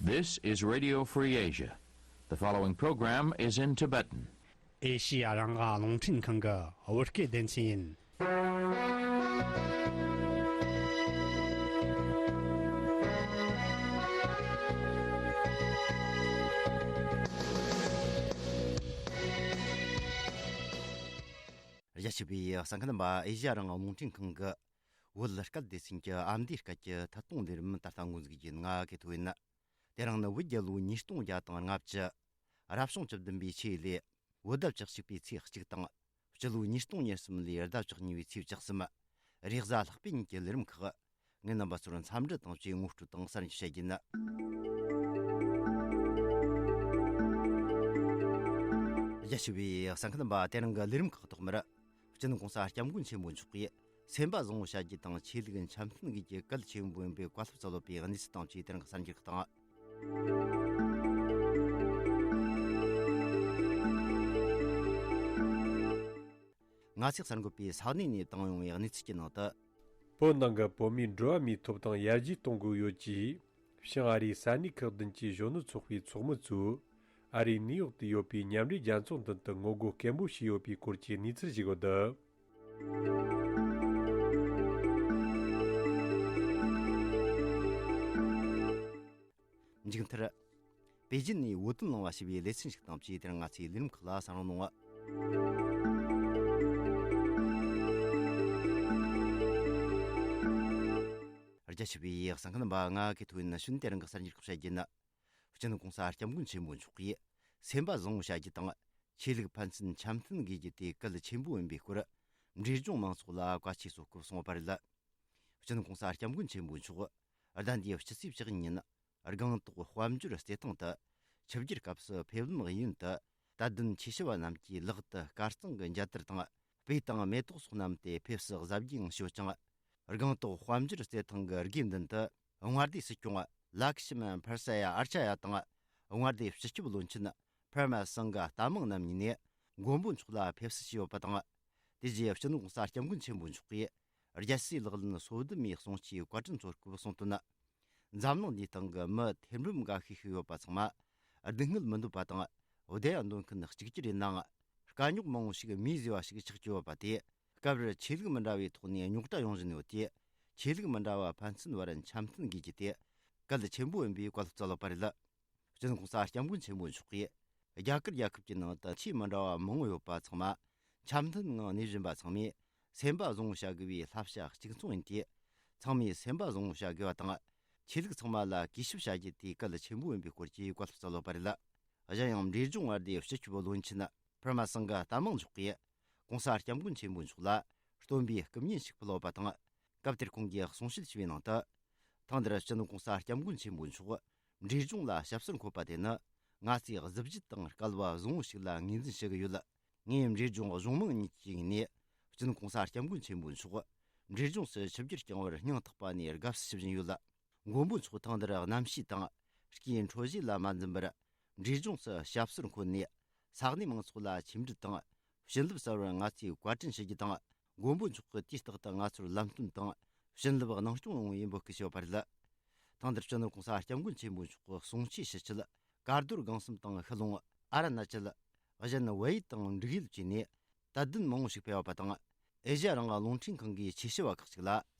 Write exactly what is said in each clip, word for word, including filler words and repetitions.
This is Radio Free Asia. The following program is in Tibetan. ཨེ་ཤི་ཡ་རང་དབང་རླུང་འཕྲིན་ཁང་གི་བོད་སྐད་སྡེ་ཚན་ཡིན། རྒྱ་ཆེ་བའི་གསན་མཁན་རྣམ་པ། ཨེ་ཤི་ཡ་རང་དབང་རླུང་འཕྲིན་ཁང་གི་བོད་སྐད་སྡེ་ཚན་གྱི་ཨ་མདོའི་སྐད་ཀྱི་ཐད་གཏོང་ལས་རིམ་ད་ལྟ་འགོ་འཛུགས་རྒྱུ་ཡིན། ང་གི་ཐོ་ཡིན། དེ་རིང་ནི་བོད་རྒྱལ་ལོ་ཉིས་སྟོང་བརྒྱ་དང་ལྔ་བཅུ། རབ་བྱུང་བཅུ་བདུན་པའི་ཆུ་ཡོས་ལོའི་བོད་ཟླ་བཅུ་གཅིག་པའི་ཚེས་གཅིག་དང་། སྤྱི་ལོ་ཉིས་སྟོང་ཉེར་གསུམ་ལོའི་ཟླ་བཅུ་གཉིས་པའི་ཚེས་བཅུ་གསུམ། རེས་གཟའ་ལྷག་པའི་ཉིན་གྱི་ལས་རིམ་ཁག་ངས་རྣམ་པ་ཚོར་འཚམས་འདྲི་དང་བཅས་ངོ་སྤྲོད་དང་གསར་འགྱུར་བཤད་རྒྱུ་ཡིན། རྒྱ་ཆེ་བའི་གསན་མཁན་རྣམ་པ། དེ་རིང་གི་ལས་རིམ་ཁག་ཐོག་མར། སྤྱི་ནོར་༸གོང་ས་༸སྐྱབས་མགོན་ཆེན་པོ་མཆོག་གིས་སེམས་པ་བཟང་བོ་བྱ་རྒྱུ་དང་ཆོས་ལུགས་འཆམ་མཐུན་དགོས་རྒྱུ་གལ་ཆེན་པོ་ཡིན་པའི་བཀའ་སློབ་སྩལ་ཡོད་པའི་གནས་ཚུལ་དང་བཅས་དེ་རིང་གི་གསར་འགྱུར་ཁག་དང་། ང་ཚོས་གསར་འགོད་པས་ས་གནས་ནས་བཏང་ཡོང་བའི་གནས་ཚུལ་གྱི་ནང་དུ། བོད་ནང་གི་བོད་མིའི་འགྲོ་བ་མིའི་ཐོབ་ཐང་ཡར་རྒྱས་གཏོང་དགོས་ཡོད་ཅེས། བྱང་ཨ་རིའི་ས་གནས་ཁག་བདུན་གྱི་གཞོན་ནུ་ཚོགས་པའི་ཚོགས་མི་ཚོས། ཨ་རིའི་ནིའུ་ཡོག་ཏུ་ཡོད་པའི་མཉམ་འབྲེལ་རྒྱལ་ཚོགས་མདུན་དུ་ངོ་རྒོལ་སྐད་འབོད་བྱས་ཡོད་པའི་སྐོར་གྱི་གནས་ཚུལ་ཞིག་ཡོད། མཇུག་མཐར། པེ་ཅིན་ནས་བོད་དོན་གླེང་བ་ཞེས་པའི་ལེ་ཚན་ཞིག་དང་བཅས་དེར་ང་ཚོའི་ལས་རིམ་ཁག་ལ་གསན་རོགས་གནང་། རྒྱ་ཆེ་བའི་གསན་མཁན་རྣམ་པ། ང་གི་ཐོ་ཡིན། ན་ཤུན་དེ་རིང་གི་གསར་འགྱུར་ཁག་བཤད་རྒྱུ་ཡིན། སྤྱི་ནོར་༸གོང་ས་༸སྐྱབས་མགོན་ཆེན་པོ་མཆོག་གིས་སེམས་པ་བཟང་བོ་བྱ་རྒྱུ་དང་། ཆོས་ལུགས་ཕན་ཚུན་འཆམ་མཐུན་དགོས་རྒྱུ་དེ་གལ་ཆེན་པོ་ཡིན་པའི་སྐོར། འབྲས་ལྗོངས་མང་ཚོགས་ལ་བཀའ་ཆོས་སྩལ་སྐབས་གསུངས་པ་རེད། སྤྱི་ནོར་༸གོང་ས་༸སྐྱབས་མགོན་ཆེན་པོ་མཆོག་ཟླ་འདིའི་སྤྱི་ཚེས་བཅུ་གཉིས་ཉིན། སྒང་ཏོག་དཔལ་འབྱོར་རྩེད་ཐང་དུ། ཆིབས་བསྒྱུར་སྐབས་སུ་ཕེབས་ལམ་གཡས་གཡོན་དུ། དད་ལྡན་ཆོས་ཞུ་བ་རྣམས་ཀྱིས་ལག་ཏུ་དཀར་གཙང་གི་འཇའ་དར་དང་། སྤོས་དང་མེ་ཏོག་སོགས་བསྣམས་ཏེ་ཕེབས་བསུ་གཟབ་རྒྱས་ངང་ཞུས་ཀྱང་། སྒང་ཏོག་དཔལ་འབྱོར་རྩེད་ཐང་གི་དགེ་འདུན་དུ། མངའ་སྡེ་སྲིད་སྐྱོང་ལ་ཁི་ཤི་མན་ཕར་ས་ཡ་ཨར་ཆ་ཡ་དང་། མངའ་སྡེ་སྤྱི་ཁྱབ་བློན་ཆེན་པར་མ་སང་ག་ཏ་མང་རྣམ་གཉིས་ནས་མགོན་པོ་མཆོག་ལ་ཕེབས་བསུ་བྱས་ཡོད་པ་དང་། དེ་རྗེས་སྤྱི་ནོར་༸གོང་ས་༸སྐྱབས་མགོན་ཆེན་པོ་མཆོག་གིས་རྒྱལ་སྲས་ལག་ལེན་སོ་བདུན་མའི་གསུང་ཆོས་བཀའ་དྲིན་ཚོར་སྐབས་གསུངས་དོན། འཛམ་གླིང་འདིའི་སྟེང་གི་མི་ཐེར་འབུམ་འགའ་ཤས་ཤིག་ཡོད་པ་ཚང་མ་སྡུག་བསྔལ་མི་འདོད་པ་དང་། བདེ་ཡག་འདོད་མཁན་གཅིག་གྱུར་ཡིན་ནའང་། དཀའ་རྙོག་མང་བོ་ཞིག་མིས་བཟོས་པ་ཞིག་ཆགས་ཀྱི་ཡོད་པ་དེ། སྐབས་རེར་ཆོས་ལུགས་མི་འདྲ་བའི་ཐོག་ནས་རྙོག་དྲ་ཡོང་བཞིན་ཡོད་དེ། ཆོས་ལུགས་མི་འདྲ་བ་ཕན་ཚུན་བར་འཆམ་མཐུན་དགོས་རྒྱུ་དེ་གལ་ཆེན་པོ་ཡིན་པའི་བཀའ་སློབ་སྩལ་ཡོད་པ་རེད། སྤྱི་ནོར་༸གོང་ས་༸སྐྱབས་མགོན་ཆེན་པོ་མཆོག་གིས། རྒྱ་གར་རྒྱལ་ཁབ་ཀྱི་ནང་དུ་ཆོས་མི་འདྲ་བ་མང་བོ་ཡོད་པ་ཚང་མ་འཆམ་མཐུན་ངང་གནས་བཞིན་པ་ཚང་མས་སེམས་པ་བཟང་བོ་བྱ་དགོས་པའི་བསླབ་བྱ་གཅིག་མཚུངས་ཡིན་ཏེ། ཚང་མས་སེམས་པ་བཟང་བོ་བྱ་དགོས་པ་དང་། ཆོས་ལུགས་ཚང་མ་ལ་གུས་ཞབས་བྱ་རྒྱུ་དེ་གལ་ཆེན་པོ་ཡིན་པའི་སྐོར་གྱི་བཀའ་སློབ་སྩལ་ཡོད་པ་རེད། གཞན་ཡང་། འབྲས་ལྗོངས་མངའ་སྡེའི་སྤྱི་ཁྱབ་བློན་ཆེན་པར་མ་སང་ག་ཏ་མང་མཆོག་གིས། ༸གོང་ས་༸སྐྱབས་མགོན་ཆེན་པོ་མཆོག་ལ་སྟོན་པའི་སྐུ་བརྙན་ཞིག་ཕུལ་ཡོད་པ་དང་། སྐབས་དེར་ཁོང་གིས་གསུང་བཤད་བྱས་པའི་ནང་དུ། ཐེངས་འདིར་སྤྱི་ནོར་༸གོང་ས་༸སྐྱབས་མགོན་ཆེན་པོ་མཆོག་འབྲས་ལྗོངས་ལ་ཞབས་སོར་འཁོད་པ་དེ་ནི། ང་ཚོས་གཟི་བརྗིད་དང་སྐལ་བ་བཟང་བོ་ཞིག་ལ་ངོས་འཛིན་ཞུ་གི་ཡོད། ངས་འབྲས་ལྗོངས་གཞུང་མང་གཉིས་ཀྱི་ངོས་ནས། སྤྱི་ནོར་༸གོང་ས་༸སྐྱབས་མགོན་ཆེན་པོ་མཆོག་འབྲས་ལྗོངས་སུ་ཆིབས་བསྒྱུར་བསྐྱངས་པར་སྙིང་ཐག་པ་ནས་དགའ་བསུ་ཞུ་བཞིན་ཡོད། མགོན་པོ་མཆོག་ཐེངས་འདིར་གནམ་གཤིས་དང་། སྐྱེ་འཕྲོད་བཞི་ལ་མ་འཛེམས་པར། འབྲས་ལྗོངས་སུ་ཞབས་སོར་འཁོད་ནས། ས་གནས་མང་ཚོགས་ལ་ཆིབས་འགྲུལ་དང་། བྱིན་རླབས་གསར་བར་ང་ཚོས་བཀའ་དྲིན་ཞུ་རྒྱུ་དང་། མགོན་པོ་མཆོག་གིས་དུས་རྟག་ཏུ་ང་ཚོར་ལམ་སྟོན་དང་། བྱིན་རླབས་གནང་སྐྱོང་ཡོང་བའི་འབོད་སྐུལ་ཞུས་པ་རེད། ཐེངས་འདིར་སྤྱི་ནོར་༸གོང་ས་༸སྐྱབས་མགོན་ཆེན་པོ་མཆོག་གི་གསུང་ཆོས་ཞུ་ཆེད། དཀར་རྡོར་སྒང་གསུམ་དང་ཤུལ་ལུང་། ཨ་རུ་ན་ཅལ། གཞན་བལ་ཡུལ་དང་འབྲུག་ཡུལ་བཅས་ནས་དད་ལྡན་མང་བོ་ཞིག་ཕེབས་པ་དང་། ཨེ་ཤེ་ཡ་རང་དབང་རླུང་འཕྲིན་ཁང་གི་ཆོས་ཞུ་བ་ཁག་ཅིག་ལ།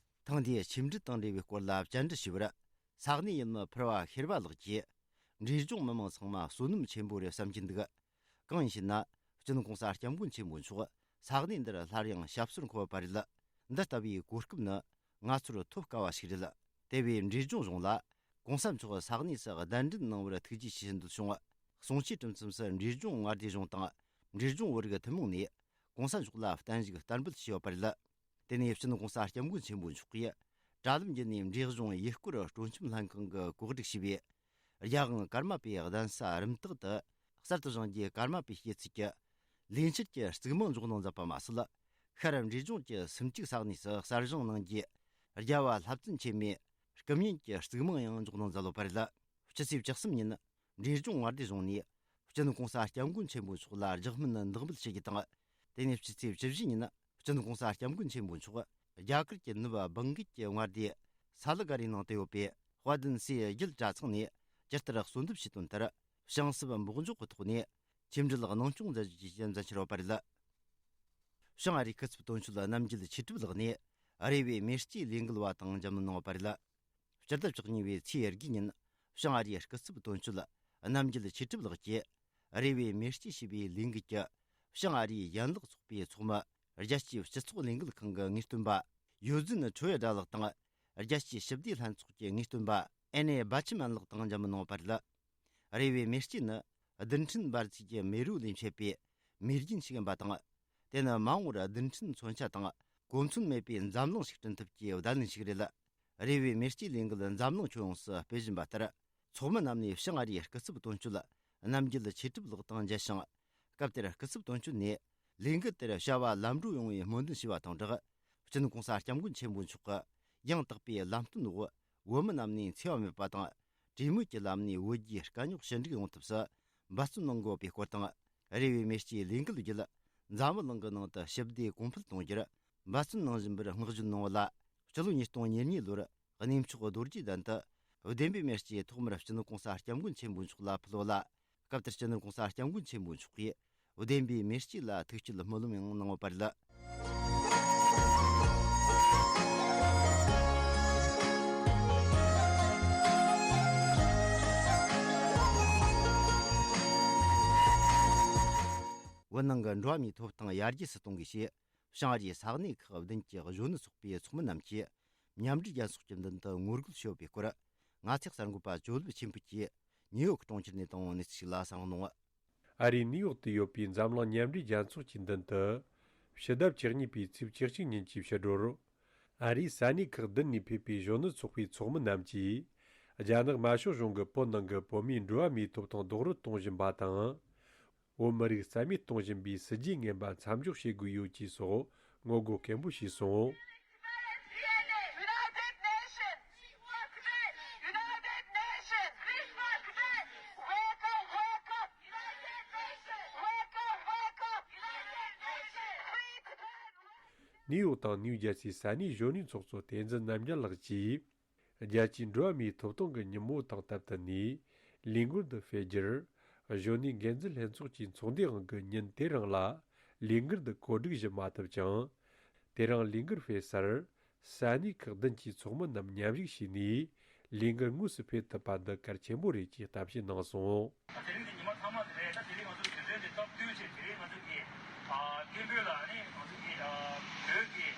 ཐེངས་འདིའི་ཆིབས་འགྲུལ་དང་འབྲེལ་བའི་སྐོར་ལ་བཅར་འདྲི་ཞུས་པར། ས་གནས་ཡུལ་མི་ཕུར་བ་ཤེར་བ་ལགས་ཀྱིས། འབྲས་ལྗོངས་མི་མང་ཚང་མ་བསོད་ནམས་ཆེན་པོ་རེད་བསམ་གྱི་འདུག། གང་ཡིན་ཞེ་ན། སྤྱི་ནོར་༸གོང་ས་༸སྐྱབས་མགོན་ཆེན་པོ་མཆོག་ས་གནས་འདིར་སླར་ཡང་ཞབས་སོར་འཁོད་པ་རེད། འདི་ལྟ་བུའི་གོ་སྐབས་ནི་ང་ཚོར་ཐོབ་དཀའ་བ་ཞིག་རེད། དེ་བས་འབྲས་ལྗོངས་གཞུང་ལ་༸གོང་ས་མཆོག་ས་གནས་སུ་གདན་འདྲེན་གནང་བར་ཐུགས་རྗེ་ཆེ་ཞུ་འདོད་བྱུང་། གསུང་ཆོས་གྲུབ་མཚམས་སུ་འབྲས་ལྗོངས་མངའ་སྡེ་གཞུང་དང་། འབྲས་ལྗོངས་བོད་རིགས་ཐུན་མོང་ནས་༸གོང་ས་མཆོག་ལ་བརྟན་བཞུགས་བསྟར་འབུལ་ཞུས་ཡོད་པ་རེད། དེ་ནས་སྤྱི་ནོར་༸གོང་ས་༸སྐྱབས་མགོན་ཆེན་པོ་མཆོག་གིས་དྲ་ལམ་བརྒྱུད་ནས་འབྲས་ལྗོངས་ཡུལ་སྐོར་སྤྲོ་འཆམ་ལྷན་ཁང་གི་གོ་སྒྲིག་བྱས་པའི་རྒྱལ་དབང་ཀརྨ་པའི་གདན་ས་རིམ་བཏགས་དུ་གསར་དུ་བཞེངས་རྒྱུའི་ཀརྨ་པའི་སྐྱེད་ཚལ་གྱི་ལས་འཆར་གྱི་གཙིགས་མང་འཇོག་གནང་མཛད་པ་མ་ཟད། ཤར་འབྲས་ལྗོངས་ཀྱི་སུམ་བརྩེགས་ས་གནས་སུ་གསར་བཞེངས་གནང་རྒྱུའི་རྒྱལ་བ་ལྷ་བཙུན་ཆེན་མོའི་སྐུ་བརྙན་གྱི་གཙིགས་མང་ཡང་འཇོག་གནང་མཛད་ཡོད་པ་རེད། སྤྱི་ཚེས་བཅུ་གསུམ་ཉིན། འབྲས་ལྗོངས་མངའ་སྡེ་གཞུང་ནས་སྤྱི་ནོར་༸གོང་ས་༸སྐྱབས་མགོན་ཆེན་པོ་མཆོག་ལ་རྒྱག་སྨོན་འདེགས་འབུལ་ཞུ་རྒྱུ་དང་། དེ་ནས་སྤྱི་ཚེས་བཅུ་བཞི་ཉིན། སྤྱི་ནོར་༸གོང་ས་༸སྐྱབས་མགོན་ཆེན་པོ་མཆོག་རྒྱ་གར་གྱི་ནུབ་བང་གི་གི་མངའ་སྡེ་ས་ལི་ག་རིའི་ནང་དུ་ཡོད་པའི་དཔལ་ལྡན་སྲས་རྒྱལ་གྲྭ་ཚང་ནས་ ཇི་ལྟར་གསོལ་འདེབས་བྱས་དོན་ལྟར། བྱང་སྲིབ་འབོག་འཇོག་གི་ཐོག་ནས་ཆིབས་འགྲུལ་གནང་སྐྱོང་མཛད་རྒྱུ་བཅས་མཛད་འཆར་ཡོད་པ་རེད། བྱང་ཨ་རིའི་སྐུ་ཚབ་དོན་གཅོད་རྣམ་རྒྱལ་ཆོས་གྲུབ་ལགས་ནས་རེ་བའི་མེ་ལྕེའི་ལས་འགུལ་བ་དང་མཇལ་མོལ་གནང་ཡོད་པ་རེད། སྤྱི་ཟླ་བཅུ་གཉིས་པའི་ཚེས་དགུའི་ཉིན་བྱང་ཨ་རིའི་སྐུ་ཚབ་དོན་གཅོད་རྣམ་རྒྱལ་ཆོས་གྲུབ་ལགས་ཀྱིས་རེ་བའི་མེ་ལྕེ་ཞེས་པའི་ལས་འགུལ་གྱི་བྱང་ཨ་རིའི་ཡན་ལག་ཚོགས་པའི་ཚོགས་མི། རྒྱལ་སྤྱིའི་སྤྱི་ཚོགས་ལས་འགུལ་ཁང་གི་ངེས་སྟོན་པ་ཡོ་ཛིན་ཁྲོ་ཡ་སྒྲ་ལགས་དང་། རྒྱལ་སྤྱིའི་ཞི་བདེའི་ལྷན་ཚོགས་ཀྱི་ངེས་སྟོན་པ་ཨེ་ནེ་སྦ་ཆི་མན་ལགས་དང་མཇལ་མོལ་གནང་བ་རེད། རེ་བའི་མེ་ལྕེ་ནི་རྡུལ་ཕྲན་འབར་རྫས་ཀྱི་མེ་རོ་ལས་མཆེད་པའི་མེ་རྒྱུན་ཞིག་ཡིན་པ་དང་། དེ་ནི་མ་འོངས་པར་རྡུལ་ཕྲན་མཚོན་ཆ་དང་གོ་མཚོན་མེད་པའི་འཛམ་གླིང་ཞིག་བསྐྲུན་ཐབས་ཀྱི་བརྡ་ལན་ཞིག་རེད། རེ་བའི་མེ་ལྕེའི་ལས་འགུལ་འཛམ་གླིང་ཁྱོན་ཡོངས་སུ་སྤེལ་བཞིན་པ་ལྟར། ཚོགས་མི་རྣམས་ནས་བྱང་ཨ་རིའི་སྐུ་ཚབ་དོན་གཅོད་རྣམ་རྒྱལ་ཆོས་གྲུབ་ལགས་དང་མཇལ་ཞིང་། སྐབས་དེར་སྐུ་ཚབ་དོན་གཅོད་ནས་ལས་འགུལ་དེར་བྱ་བ་ལམ་འགྲོ་ཡོང་བའི་སྨོན་འདུན་ཞུས་པ་དང་སྦྲགས། སྤྱི་ནོར་གོང་ས་སྐྱབས་མགོན་ཆེན་པོ་མཆོག་གི་ཡང་དག་པའི་ལམ་སྟོན་འོག་བོད་མི་རྣམས་ནས་འཚེ་བ་མེད་པ་དང་། གྲོས་མོལ་གྱི་ལམ་ནས་བོད་རྒྱའི་དཀའ་རྙོག་ཞི་འགྲིག་ཡོང་ཐབས་སུ་འབད་བརྩོན་གནང་དགོས་པའི་སྐོར་དང་། རེ་བའི་མེ་ལྕེའི་ལས་འགུལ་བརྒྱུད་འཛམ་བུ་གླིང་གི་ནང་དུ་ཞི་བདེ་གོང་འཕེལ་གཏོང་རྒྱུར་འབད་བརྩོན་གནང་བཞིན་པར་བསྔགས་བརྗོད་གནང་བ་ལ། སྤྱི་ལོ་ཉིས་སྟོང་ཉེར་གཉིས་ལོར་གནས་མཆོག་རྡོ་རྗེ་གདན་དུ་བདེན་པའི་མེ་ལྕེ་ཐོག་མར་སྤྱི་ནོར་གོང་ས་སྐྱབས་མགོན་ཆེན་པོ་མཆོག་ལ་ཕུལ་བ་ལ། སྐབས་དེར་སྤྱི་ནོར་གོང་ས་སྐྱབས་མགོན་ཆེན་པོ་མཆོག་གིས་བདེན་པའི་མེ་ལྕེ་ལ་ཐུགས་བསྐྱེད་སྨོན་ལམ་ཡང་གནང་ཡོད་པ་རེད། བོད་ནང་གི་འགྲོ་བ་མིའི་ཐོབ་ཐང་ཡར་རྒྱས་སུ་གཏོང་དགོས་ཞེས། བྱང་ཨ་རིའི་ས་གནས་ཁག་བདུན་གྱི་གཞོན་ནུ་ཚོགས་པའི་ཚོགས་མི་རྣམས་ཀྱིས་མཉམ་འབྲེལ་རྒྱལ་ཚོགས་ཀྱི་མདུན་དུ་ངོ་རྒོལ་ཞུས་པའི་སྐོར། ང་ཚོའི་གསར་འགོད་པ་ཇོ་ལེབ་ཆོས་འཕེལ་གྱིས་ནིའུ་ཡོག་གྲོང་ཁྱེར་ནས་བཏང་བའི་གནས་ཚུལ་ཞིག་ལ་གསན་གནང་། ཨ་རིའི་ནིའུ་ཡོག་ཏུ་ཡོད་པའི་འཛམ་གླིང་མཉམ་འབྲེལ་རྒྱལ་ཚོགས་ཀྱི་མདུན་དུ། ཕྱི་ཟླ་བཅུ་གཉིས་པའི་ཚེས་བཅུ་གཅིག་ཉིན་གྱི་ཕྱི་དྲོར། ཨ་རིའི་ས་གནས་ཁག་བདུན་ནས་ཕེབས་པའི་གཞོན་ནུ་ཚོགས་པའི་ཚོགས་མི་རྣམས་ཀྱིས། རྒྱ་ནག་དམར་ཤོག་གཞུང་གིས་བོད་ནང་གི་བོད་མིའི་འགྲོ་བ་མིའི་ཐོབ་ཐང་རྡོག་རོལ་གཏོང་བཞིན་པ་དང་། བོད་མི་རིགས་རྩ་མེད་གཏོང་བཞིན་པའི་སྲིད་ཇུས་ངན་པ་མཚམས་འཇོག་བྱེད་དགོས་ཡོད་ཅེས་སོགས་ངོ་རྒོལ་སྐད་འབོད་བྱས་སོང་། ནིའུ་ཡོག་དང་ནིའུ་ཇར་སིའི་ས་གནས་གཞོན་ནུའི་ཚོགས་གཙོ་བསྟན་འཛིན་རྣམ་རྒྱལ་ལགས་ཀྱིས། རྒྱལ་སྤྱིའི་འགྲོ་བ་མིའི་ཐོབ་ཐང་གི་ཉིན་མོ་དང་སྟབས་བསྟུན་ནས་ལས་འགུལ་འདི་སྤེལ་རྒྱུར། གཞོན་ནུའི་འགན་འཛིན་ལྷན་ཚོགས་ཀྱི་ཚོགས་འདུའི་དབང་གིས་ཉིན་དེ་རིང་ལ་ལས་འགུལ་འདི་གོ་སྒྲིག་ཞུ་མ་ཐུབ་ཀྱང་། དེ་རིང་ལས་འགུལ་སྤེལ་སར་ས་གནས་ཁག་བདུན་གྱི་ཚོགས་མི་རྣམས་མཉམ་ཞུགས་བྱས་ནས་ལས་འགུལ་དངོས་སུ་སྤེལ་ཐུབ་པ་འདི་གལ་ཆེན་པོ་རེད་ཅེས་གཏམ་བཤད་གནང་སོང་། དེ་རིང་གི་ཉི་མ་ཐ་མ་དེ་རེད། ད་དེ་རིང་ང་ཚོ་གི་དུས་ཚོད་འདི་སྟབས་བསྟུན་བྱས། དེ་རིང་ང་ཚོ་གི་ཨ་སྐད་འབོད་ལ་ནི་ང་ཚོ་གི་ཨ་བོད་ཀྱི་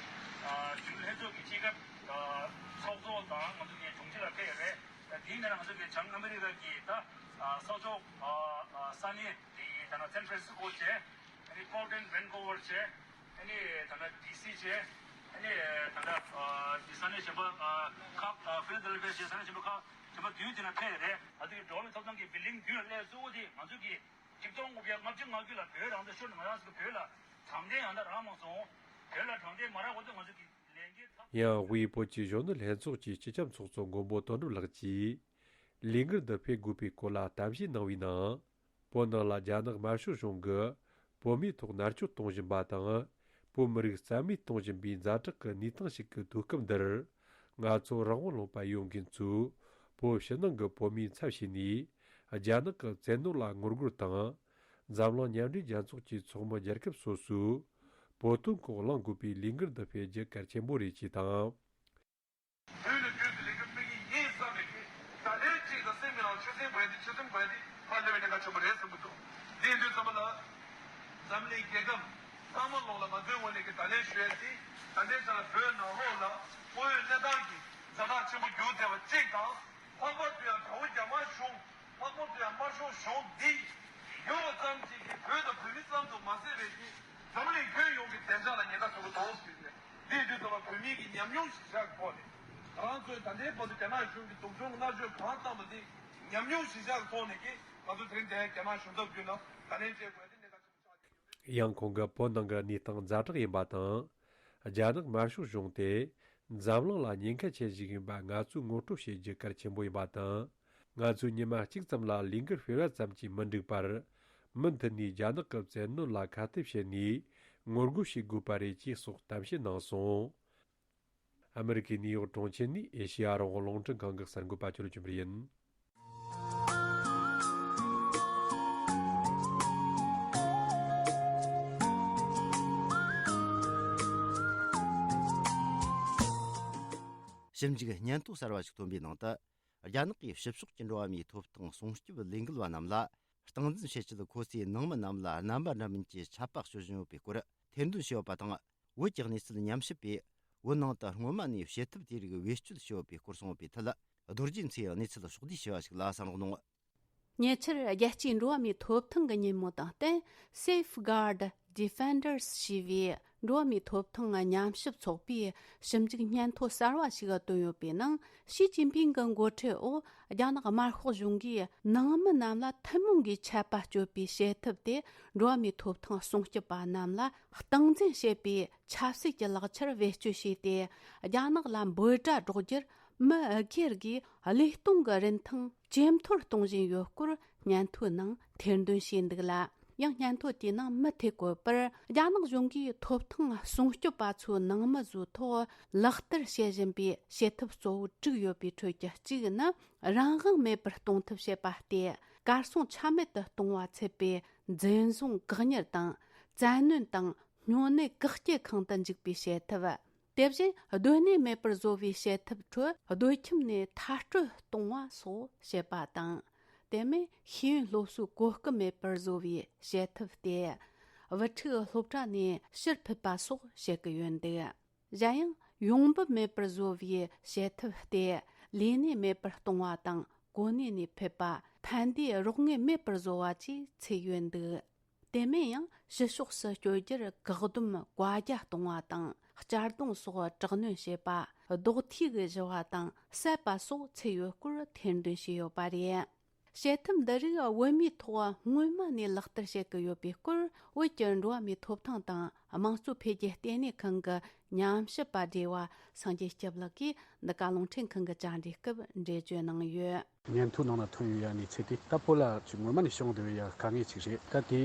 ཨ་གཞོན་ནུ་ལྷན་ཚོགས་ཀྱི་སྤྱི་ཁྱབ་ཨ་ཚོགས་གཙོ་དང་ང་ཚོ་གི་དྲུང་ཆེ་ལ་ཕེབས་ཡོད་རེད། ད་དེའི་ནང་ང་ཚོ་གི་བྱང་ཨ་མི་རི་ཀ་གི་ད་ཨ་ས་ཕྱོགས་ཨ་ཨ་ས་གནས་དེ་ད་ནང་སན་ཧྥ་རན་སི་ཀོ་བྱས། ཨ་ནི་པོར་ཊན་ཝན་ཀོ་ཝར་བྱས། ཨ་ནི་ད་ལྟ་ཌི་སི་བྱས། ཨ་ནི་ད་ལྟ་ཨ་ས་གནས་གཞན་པ་ཨ་ཁག་ཨ་ཕི་ལ་དེལ་ཕི་ཡ་བྱས། ས་གནས་གཞན་པ་ཁག་གཞན་པ་བདུན་དེ་ན་ཕེབས་རེད། ང་ཚོ་གི་འགྲོ་བ་མིའི་ཐོབ་ཐང་གི་བི་ལིང་བདུན་ལ་སླེབས་གཙོ་བོ་དེ་ང་ཚོ་གི་ཆིག་སྟོང་དགུ་བརྒྱ་ལྔ་བཅུ་ང་དགུ་ལ་བོད་རང་བཙན་ཤོར་ནས་ང་རང་ཚོ་བོད་ལ་དྲང་བདེན་ཡང་དག་རག་མ་སོང་། བོད་ལ་དྲང་བདེན་མ་རག་གོང་དུ་ང་ཚོ་གི་ལས་འགན་ཚབས། ཡང་དབུས་བོད་ཀྱི་གཞོན་ནུ་ལྷན་ཚོགས་ཀྱི་སྤྱི་ཁྱབ་ཚོགས་གཙོ་མགོན་པོ་དོན་གྲུབ་ལགས་ཀྱིས། ལས་འགུལ་འདི་སྤེལ་དགོས་པའི་སྐོར་ལ་གཏམ་བཤད་གནང་བའི་ནང་། བོད་ནང་ལ་རྒྱ་ནག་དམར་ཤོག་གཞུང་གིས་བོད་མིའི་ཐོག་མནར་གཅོད་གཏོང་བཞིན་པ་དང་། བོད་མི་རིགས་རྩ་མེད་གཏོང་བཞིན་པའི་ཛ་དྲག་གི་གནས་སྟངས་ཤིག་གི་དུས་སྐབས་འདིར། ང་ཚོ་རང་དབང་ལུང་པ་ཡོད་མཁན་ཚོས་བོད་ཕྱི་ནང་གི་བོད་མིའི་ཚབ་བྱས་ནས། རྒྱ་ནག་གི་བཙན་གནོན་ལ་ངོ་རྒོལ་དང་། འཛམ་གླིང་མཉམ་འབྲེལ་རྒྱལ་ཚོགས་ཀྱི་ཚོགས་མི་རྒྱལ་ཁབ་སོ་སོས་བོད་དོན་སྐོར་གླེང་དགོས་པའི་ལས་འགུལ་འདི་སྤེལ་རྒྱུ་གལ་ཆེན་པོ་རེད་ཅེས་དང་། དུས་ནས་དུས་སུ་ལས་འགུལ་སྤེལ་གྱི་ཡིན་བསམ་པའི་གི་ད་ལན་གཅིག་དང་སེམས་ཀྱི་ནང་ཆུ་སྲིན་འབར་ཏེ་ཆུ་སྲིན་འབར་ཏེ་ཕར་སླེབས་པའི་གནད་འགག་ཆེན་པོ་རེད་བསམ་གྱི་འདུག་དེ་ཡིན་དུས་ཙམ་པ་ལ་འཛམ་གླིང་རྒྱལ་ཁབ་ཚང་མ་ལོག་ལ་ང་ཚོའི་ངོས་ནས་ཀྱི་ད་ལན་ཞུ་ཡ་དེ། ད་ལྟའི་ཆ་ལ་བོད་ནང་ལོགས་ལ་དངོས་ཡོད་གནས་སྟངས་ཀྱི་ཛ་དྲག་ཆེན་པོ་གྱུར་བསྡད་པ་གཅིག་དང་། ལྷག་པར་དུ་ཡང་དགྲ་བོ་རྒྱ་དམར་གཞུང་། ལྷག་པར་དུ་ཡང་དམར་ཤོག་གཞུང་འདི་ཡོད་པ་ཙམ་གྱིས་ཀྱི་བོད་དང་བོད་མི་ཙམ་དུ་མ་ཟད་པའི་གི་འཛམ་གླིང་ཁྱོན་ཡོངས་ཀྱི་བདེ་འཇགས་ལ་ཉེན་ཁ་བཟོ་གི་འདུག་ཟེར་ཏེ། འདི་དུས་ཙམ་པ་བོད་མི་གི་ཉམས་མྱོང་གཞིར་བཞག་གི་ཐོག་ནས། ང་རང་ཚོས་ད་ལྟའི་བར་དུ་རྒྱ་ནག་གཞུང་གི་སྡུག་སྦྱོང་མནར་གཅོད་གང་བཏང་བ་འདི་ཉམས་མྱོང་གཞིར་བཞག་གི་ཐོག་ནས་ཀྱི་ང་ཚོ་དེ་རིང་འདིར་རྒྱ་ནག་གཞུང་ཚབ་བརྒྱུད་ནས་ད་ལན་བྱེད་དགོས་ཡ་དེ་གནད་འགག་ཆེན་པོ་ཆགས་ཀྱི་ཡོད་རེད། ཡང་ཁོང་གིས་བོད་ནང་གི་གནས་སྟངས་ཛ་དྲག་ཡིན་པ་དང་། རྒྱ་ནག་དམར་ཤོག་གཞུང་དེ་འཛམ་གླིང་ལ་ཉེན་ཁ་ཆེན་ཞིག་ཡིན་པ་ང་ཚོས་ངོ་སྤྲོད་བྱེད་རྒྱུ་གལ་ཆེན་པོ་ཡིན་པ་དང་། ང་ཚོས་ཉི་མ་གཅིག་ཙམ་ལ་ལས་འགུལ་སྤེལ་བ་ཙམ་གྱིས་མི་འགྲིག་པར། མུ་མཐུད་ནས་རྒྱ་ནག་གི་བཙན་གནོན་ལ་ཁ་གཏད་བྱས་ནས་ངོ་རྒོལ་བྱེད་དགོས་པ་རེད་ཅེས་སོགས་གཏམ་བཤད་གནང་སོང་། ཨ་མི་རི་ཀའི་ནིའུ་ཡོག་གྲོང་ཁྱེར་ནས་ཨེ་ཤེ་ཡ་རང་དབང་རླུང་འཕྲིན་ཁང་གི་གསར་འགོད་པ་ཅོ་ལི་ཅུན་པར་ཡིན། ཞིབ་འཇུག་སྙན་ཐོ་གསར་བ་ཞིག་ཐོན་པའི་ནང་དུ། རྒྱ་ནག་གིས་ཕྱི་ཕྱོགས་ཀྱི་འགྲོ་བ་མིའི་ཐོབ་ཐང་སྲུང་སྐྱོབ་ལས་འགུལ་བ་རྣམས་ལ་སྟངས་འཛིན་བྱེད་ཆེད། ཁོ་ཚོས་ནང་མི་རྣམས་ལ་རྣམ་པ་འདྲ་མིན་གྱི་ཆད་པ་གཅོད་བཞིན་ཡོད་པའི་སྐོར་ཐེར་འདོན་བྱས་ཡོད་པ་དང་། བོད་ཀྱི་གནས་ཚུལ་ཉམས་ཞིབ་པས། བོད་ནང་དུ་སྔོན་མ་ནས་བྱེད་ཐབས་དེ་རིགས་བེད་སྤྱོད་བྱས་ཡོད་པའི་སྐོར་གསུངས་པའི་ཐད། རྡོ་རྗེ་མཚོས་གནས་ཚུལ་ཕྱོགས་བསྡུས་བྱས་པ་ཞིག་ལ་གསན་རོགས་གནང་། ཉེ་ཆར། རྒྱལ་སྤྱིའི་འགྲོ་བ་མིའི་ཐོབ་ཐང་གི་ཉིན་མོ་དང་བསྟུན། Safeguard Defenders ཞེས་པའི་འགྲོ་བ་མིའི་ཐོབ་ཐང་ཉམས་ཞིབ་ཚོགས་པས་ཞིབ་འཇུག་སྙན་ཐོ་གསར་བ་ཞིག་བཏོན་ཡོད་པའི་ནང་། ཞི་ཅིན་ཕིང་གི་འགོ་ཁྲིད་འོག་རྒྱ་ནག་དམར་ཤོག་གཞུང་གིས་ནང་མི་རྣམས་ལ་ཐུན་མོང་གི་ཆད་པ་གཅོད་པའི་བྱེད་ཐབས་དེ། འགྲོ་བ་མིའི་ཐོབ་ཐང་སྲུང་སྐྱོབ་པ་རྣམས་ལ་སྟངས་འཛིན་བྱེད་པའི་ཆབ་སྲིད་ཀྱི་ལག་ཆར་བེད་སྤྱོད་བྱས་ཏེ། རྒྱ་ནག་ལ་འབོད་སྒྲ་སྒྲོག་རྒྱུར་མི་སྒེར་གྱི་བློས་གཏོང་གི་རིན་ཐང་ཇེ་མཐོར་གཏོང་བཞིན་ཡོད་སྐོར་སྙན་ཐོའི་ནང་ཐེར་འདོན་བྱས་འདུག་ལ། ཡང་སྙན་ཐོ་དེའི་ནང་མུ་མཐུད་བཀོད་པར། རྒྱ་ནག་གཞུང་གིས་ཐོབ་ཐང་སྲུང་སྐྱོབ་པ་ཚོའི་ནང་མི་ཚོའི་ཐོག་ལག་བསྟར་བྱེད་བཞིན་པའི་བྱེད་ཐབས་གཙོ་བོ་དྲུག་ཡོད་པའི་ཁྲོད་ཀྱི་གཅིག་ནི། རང་དབང་མེད་པར་གཏོང་ཐབས་བྱེད་པ་སྟེ། གར་སོང་ཆ་མེད་དུ་གཏོང་བ་ཚུད་པའི་འཛིན་བཟུང་། བཀག་ཉར་དང་། བཙན་གནོན་དང་། སྨྱོ་ནད་བཀག་སྐྱིལ་ཁང་དུ་འཇུག་པའི་བྱེད་ཐབས། དེ་བཞིན་སྡོད་གནས་མེད་པར་བཟོ་བའི་བྱེད་ཐབས་ཁྲོད་སྡོད་ཁྱིམ་ནས་མཐར་སྐྲོད་གཏོང་བ་སོགས་བྱེད་པ་དང་། དེ་མིན་ཤེས་ཡོན་སློབ་གསོའི་གོ་སྐབས་མེད་པར་བཟོ་བའི་བྱེད་ཐབས་ཏེ། བུ་ཕྲུག་སློབ་གྲྭ་ནས་ཕྱིར་ཕུད་པ་སོགས་བྱེད་ཀྱི་ཡོད་འདུག། གཞན་ཡང་ཡོང་འབབ་མེད་པར་བཟོ་བའི་བྱེད་ཐབས་ཏེ། ལས་གནས་མེད་པར་གཏོང་བ་དང་། གོ་གནས་ནས་ཕུད་པ། ཕན་བདེའི་རོགས་དངུལ་མེད་པར་བཟོ་བ་བཅས་ཚུད་ཡོད་འདུག། དེ་མིན་ཡང་ཕྱི་ཕྱོགས་སུ་བསྐྱོད་རྒྱུར་བཀག་སྡོམ་བཀའ་རྒྱ་གཏོང་བ་དང་། གཅར་རྡུང་སོགས་དྲག་གནོན་བྱེད་པ། རྡོག་ཐིག་གིས་གཞུ་བ་དང་བསད་པ་སོགས་ཚུད་ཡོད་སྐོར་ཐེར་འདོན་བྱས་ཡོད་པ་རེད། བྱེད་ཐབས་འདི་རིགས་བོད་མིའི་ཐོག་སྔོན་མ་ནས་ལག་བསྟར་བྱེད་ཀྱི་ཡོད་པའི་སྐོར། བོད་ཀྱི་འགྲོ་བ་མིའི་ཐོབ་ཐང་དང་དམངས་གཙོ་འཕེལ་རྒྱས་ལྟེ་གནས་ཁང་གི་ཉམས་ཞིབ་པ་བགྲེས་པ་སངས་རྒྱས་སྐྱབས་ལགས་ཀྱིས་འདི་ག་རླུང་འཕྲིན་ཁང་གི་བཅར་འདྲིའི་སྐབས་འགྲེལ་བརྗོད་གནང་ཡོད། སྙན་ཐོའི་ནང་ན་ཐོན་ཡོད་ཡ་གནས་ཚུལ་དེ། ད་བོད་ལ་ཅིག་སྔོན་མ་ནས་བྱུང་བསྡད་ཡ་དཀའ་ངལ་ཅིག་རེད། ད་དེ་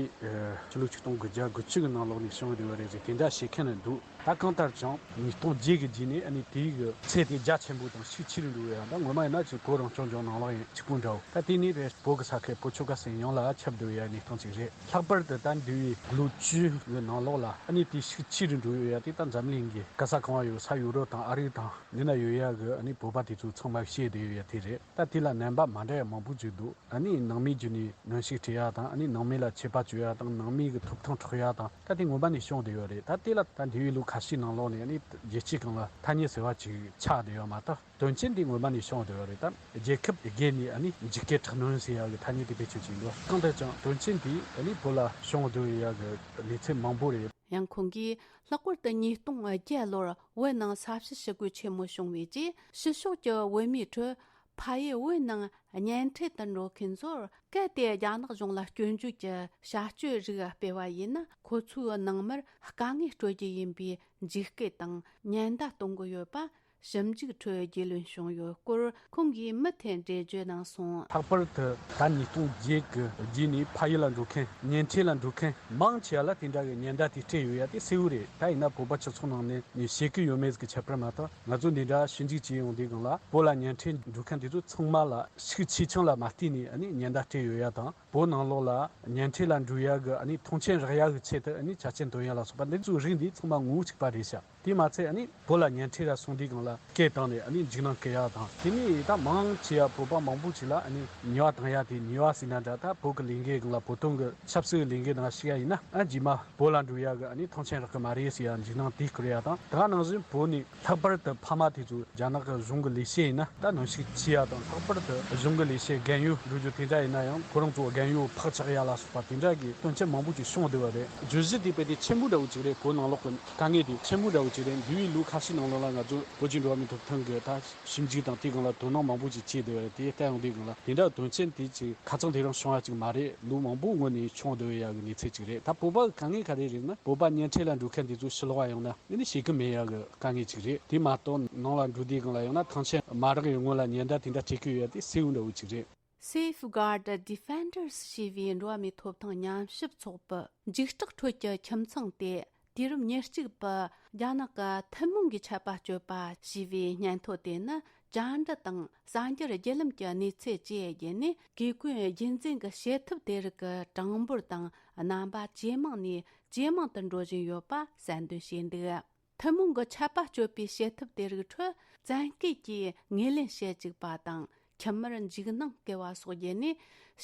ཕྱི་ལོ་ཆིག་སྟོང་དགུ་བརྒྱ་དགུ་བཅུ་གི་ནང་ལོགས་ནས་བྱུང་བསྡད་ཡ་རེད་ཟེར་དེ་འདྲ་བཤད་མཁན་འདུག། ད་གང་ལྟར་ཀྱང་ཉིས་སྟོང་བརྒྱད་གི་རྗེས་ནས་ཨ་ནི་དེའི་གི་ཚད་དེ་རྒྱ་ཆེན་པོ་དང་ཤུགས་ཆེ་རུ་འགྲོ་བའི་ཡང་ད་ངོ་མ་ཡིན་ན་ཅིག་བོད་རང་སྐྱོང་ལྗོངས་ནང་ལོགས་ཡིན་གཅིག་པུ་འདྲ་བོ། ད་དེ་ནས་བས་བོད་གི་ས་ཁུལ་བོད་ཆོལ་ཁ་གསུམ་ཡོངས་ལ་ཁྱབ་བསྡད་ཡ་གནས་སྟངས་ཅིག་རེད། ལྷག་པར་དུ་ད་འདས་པའི་ལོ་བཅུ་གི་ནང་ལོགས་ལ་ཨ་ནི་དེ་ཤུགས་ཆེ་རུ་འགྲོ་ཡོད་ཡ་དེ་ད་འཛམ་གླིང་གི་ག་ས་གང་བ་ཡོད་ས་ཡུ་རོབ་དང་ཨ་རི་དང་འདི་ན་ཡོད་ཡ་གི་ཨ་ནི་བོད་པ་དེ་ཚོ་ཚང་མ་ཤེས་བསྡད་ཡོད་ཡ་དེ་རེད། ད་དེ་ལ་རྣམ་པ་མ་འདྲ་ཡ་མང་པོ་ཅིག་འདུག། ཨ་ནི་ནང་མིའི་བརྒྱུད་ནས་གནོན་ཤུགས་སྤྲད་ཡ་དང་། ཨ་ནི་ནང་མི་ལ་ཆད་པ་གཅོད་ཡ་དང་། ནང་མི་གི་ཐོབ་ཐང་འཕྲོག་ཡ་དང་། ད་དེ་ངོ་མ་ནས་བྱུང་བསྡད་ཡོད་རེད། ད་དེ་ལ་ད་འདས་པའི་ལོ་ཁ་ཤས་ནང་ལོགས་ནས་ཨ་ནི་རྒྱལ་སྤྱིའི་སྒང་ལ་ཐ་སྙད་ཟེར་བ་ཅིག་ཆགས་བསྡད་ཡོད་མ་གཏོགས། དོན་རྐྱེན་དེ་ངོ་མ་ནས་བྱུང་བསྡད་ཡོད་རེད། ད་རྒྱལ་ཁབ་དེ་བརྒལ་ནས་ཨ་ནི་འཇིགས་སྐུལ་དྲག་གནོན་ཟེར་ཡ་གི་ཐ་སྙད་དེ་བེད་སྤྱོད་བྱས་འདུག། གང་ལྟར་ཀྱང་དོན་རྐྱེན་དེ་ཨ་ནི་བོད་ལ་བྱུང་བསྡད་ཡ་གི་གནས་ཚུལ་མང་པོ་རེད། ཡང་ཁོང་གིས་ལྷག་པར་དུ་ཉིས་སྟོང་བརྒྱད་ལོར་བོད་ནང་ས་བྱི་ཞི་རྒོལ་ཆེན་མོ་བྱུང་བའི་རྗེས། ཕྱི་ཕྱོགས་ཀྱི་བོད་མིའི་ཁྲོད་ཕ་ཡུལ་བོད་ནང་གཉེན་འཕྲད་དུ་འགྲོ་མཁན་ཚོར། གལ་ཏེ་རྒྱ་ནག་གཞུང་ལ་སྐྱོན་བརྗོད་ཀྱི་བྱ་སྤྱོད་རིགས་སྤེལ་བ་ཡིན་ན། ཁོ་ཚོའི་ནང་མིར་དཀའ་ངལ་སྤྲོད་རྒྱུ་ཡིན་པའི་འཇིགས་སྐུལ་དང་ཉེན་བརྡ་གཏོང་གི་ཡོད་པ། ཞིབ་འཇུག་ཁྲོད་རྒྱུས་ལོན་བྱུང་ཡོད་སྐོར་ཁོང་གིས་མུ་མཐུད་འགྲེལ་བརྗོད་གནང་སོང་། ལྷག་པར་དུ་ད་ཉིས་སྟོང་བརྒྱད་གི་རྗེས་ནས་ཕ་ཡུལ་ལ་འགྲོ་མཁན། གཉེན་འཕྲད་ལ་འགྲོ་མཁན་མང་ཆེ་བ་ལ་དེ་འདྲ་གི་ཉེན་བརྡ་དེ་སྤྲད་ཡོད་ཡ་དེ་གསལ་བོ་རེད། ད་ཡིན་ན་བོད་པ་སྤྱི་ཚོགས་ནང་ནས་ནས་བཤད་ཀྱི་ཡོད་མེད་ཀྱི་ཁྱད་པར་མ་གཏོགས། ང་ཚོ་འདི་འདྲ་ཞིབ་འཇུག་བྱས་ཡོང་དུས་སྒང་ལ། བོད་ལ་གཉེན་འཕྲད་འགྲོ་མཁན་དེ་ཚོ་ཚང་མ་ལ་ཤུགས་ཆེ་ཆུང་ལ་མ་བལྟས་ནས་ཨ་ནི་ཉེན་བརྡ་སྤྲད་ཡོད་ཡ་དང་། བོད་ནང་ལོགས་ལ་གཉེན་འཕྲད་ལ་འགྲོ་ཡ་གི་ཨ་ནི་མཐོང་ཆེན་རག་ཡ་གི་ཆེད་དུ་ཨ་ནི་ཆ་རྐྱེན་འདོན་ཡ་ལ་སོགས་པ་འདི་ཚོའི་རིགས་འདི་ཚང་མ་ངོ་བོ་གཅིག་པ་རེད་ཤག། དེ་མ་ཚད་ཨ་ནི་བོད་ལ་གཉེན་འཕྲད་ལ་སོང་དུས་སྒང་ལ་སྐད་བཏང་ནས་ཨ་ནི་འཇིགས་སྣང་སྐུལ་ཡ་དང་། དེ་ནས་ད་མང་ཆེ་བ་བོད་པ་མང་པོ་ཅིག་ལ་ཨ་ནི་ཉེས་པ་བཏང་ཡ་དེ། ཉེས་པ་ཟེར་ན་འདྲ། ད་བོད་ཀྱི་ལས་འགུལ་སྒང་ལ། བོད་དོན་གྱི་ཆབ་སྲིད་ཀྱི་ལས་འགུལ་ནང་ཞུགས་ཡ་ཡིན་ན། ཨ་རྗེས་མ་བོད་ལ་འགྲོ་ཡ་གི་ཨ་ནི་མཐོང་ཆེན་རག་གི་མ་རེད་ཟེར་ཡ་འཇིགས་སྣང་དེ་སྐུལ་ཡ་དང་། ད་ག་ནང་བཞིན་བོད་ནས་ལྷག་པར་དུ་ཕ་མ་དེ་ཚོ་རྒྱ་ནག་གི་གཞུང་གི་ལས་བྱེད་ཡིན་ན་ད་གནོན་ཤུགས་ཆེ་ཡ་དང་། ལྷག་པར་དུ་གཞུང་གི་ལས་བྱེད་རྒན་ཡོལ་འགྲོ་རྒྱུ་དེ་འདྲ་ཡིན་ན་ཡང་ཁོ་རང་ཚོ་རྒན་ཡོལ་ཕག་ཆག་ཡ་ལ་སོགས་པ་དེ་འདྲ་གི་དོན་རྐྱེན་མང་པོ་ཅིག་བྱུང་བསྡད་པ་རེད། བརྗོད་གཞི་དེ་དཔེ་དེ་ཆེན་པོ་འདྲ་བོ་ཅིག་རེད། བོད་ནང་ལོགས་ཀྱི་དཀའ་ངལ་དེ་ཆེན་པོ་འདྲ་བོ་ཅིག་རེད། འདས་པའི་ལོ་ཁ་ཤས་ནང་ལོགས་ལ་ང་ཚོ་བོད་ཀྱི་འགྲོ་བ་མིའི་ཐོབ་ཐང་གི་ད་ཞིབ་འཇུག་དང་དེའི་སྒང་ལ་དོ་སྣང་མང་པོ་ཅིག་བྱས་བསྡད་པ་རེད། དེ་ལྟ་ཡོང་དུས་སྒང་ལ་དེ་འདྲ་དོན་རྐྱེན་དེ་ཅིག་ཁ་ཚང་དེ་རིང་བྱུང་བ་ཅིག་མ་རེད། ལོ་མང་པོའི་སྔོན་ནས་བྱུང་བསྡད་ཡ་གི་གནས་ཚུལ་ཅིག་རེད། ད་བོད་པ་གི་དཀའ་ངལ་ག་རེ་རེད་ན། བོད་པ་གཉེན་འཕྲད་ལ་འགྲོ་མཁན་དེ་ཚོ་ཕྱི་ལོགས་ལ་ཡོང་ན་ཨ་ནི་ཞེད་གི་མེད་ཡ་གི་དཀའ་ངལ་ཅིག་རེད། དེ་མ་གཏོགས་ནང་ལ་འགྲོ་དུས་སྒང་ལ་ཡོང་ན་མཐོང་ཆེན་མ་རག་ཡོང་སྔོན་ལ་ཉེན་བརྡ་དེ་འདྲ་སྤྲད་གི་ཡོད་ཡ་དེ་གསལ་བོ་འདྲ་བོ་ཅིག་རེད། Safeguard Defenders ཞེས་པའི་འགྲོ་བ་མིའི་ཐོབ་ཐང་ཉམས་ཞིབ་ཚོགས་པའི་འཇིགས་སྐྲག་ཁྲོད་ཀྱི་ཁྱིམ་ཚང་དེ། དུས་རབས་ཉེར་གཅིག་པའི་རྒྱ་ནག་གི་ཐུན་མོང་གི་ཆད་པ་གཅོད་པ་ཞེས་པའི་སྙན་ཐོ་དེ་ནི། བཅར་འདྲི་དང་གསར་འགྱུར་བརྒྱུད་ལམ་གྱི་གནས་ཚུལ་བཅས་བརྒྱུད་ནས། གེ་ཀུན་རྒྱུན་འཛིན་གྱི་བྱེད་ཐབས་དེ་རིགས་ཀྱི་གྲངས་འབོར་དང་རྣམ་པ་ཇེ་མང་ནས་ཇེ་མང་དུ་འགྲོ་བཞིན་ཡོད་པ་གསལ་འདོན་བྱས་འདུག། ཐུན་མོང་གི་ཆད་པ་གཅོད་པའི་བྱེད་ཐབས་དེ་རིགས་ཁྲོད་བཙན་སྐུལ་གྱིས་ངོས་ལེན་བྱེད་བཅུག་པ་དང་། ཁྱིམ་མིར་འཇིགས་སྣང་སྐུལ་བ་སོགས་བརྒྱུད་ནས།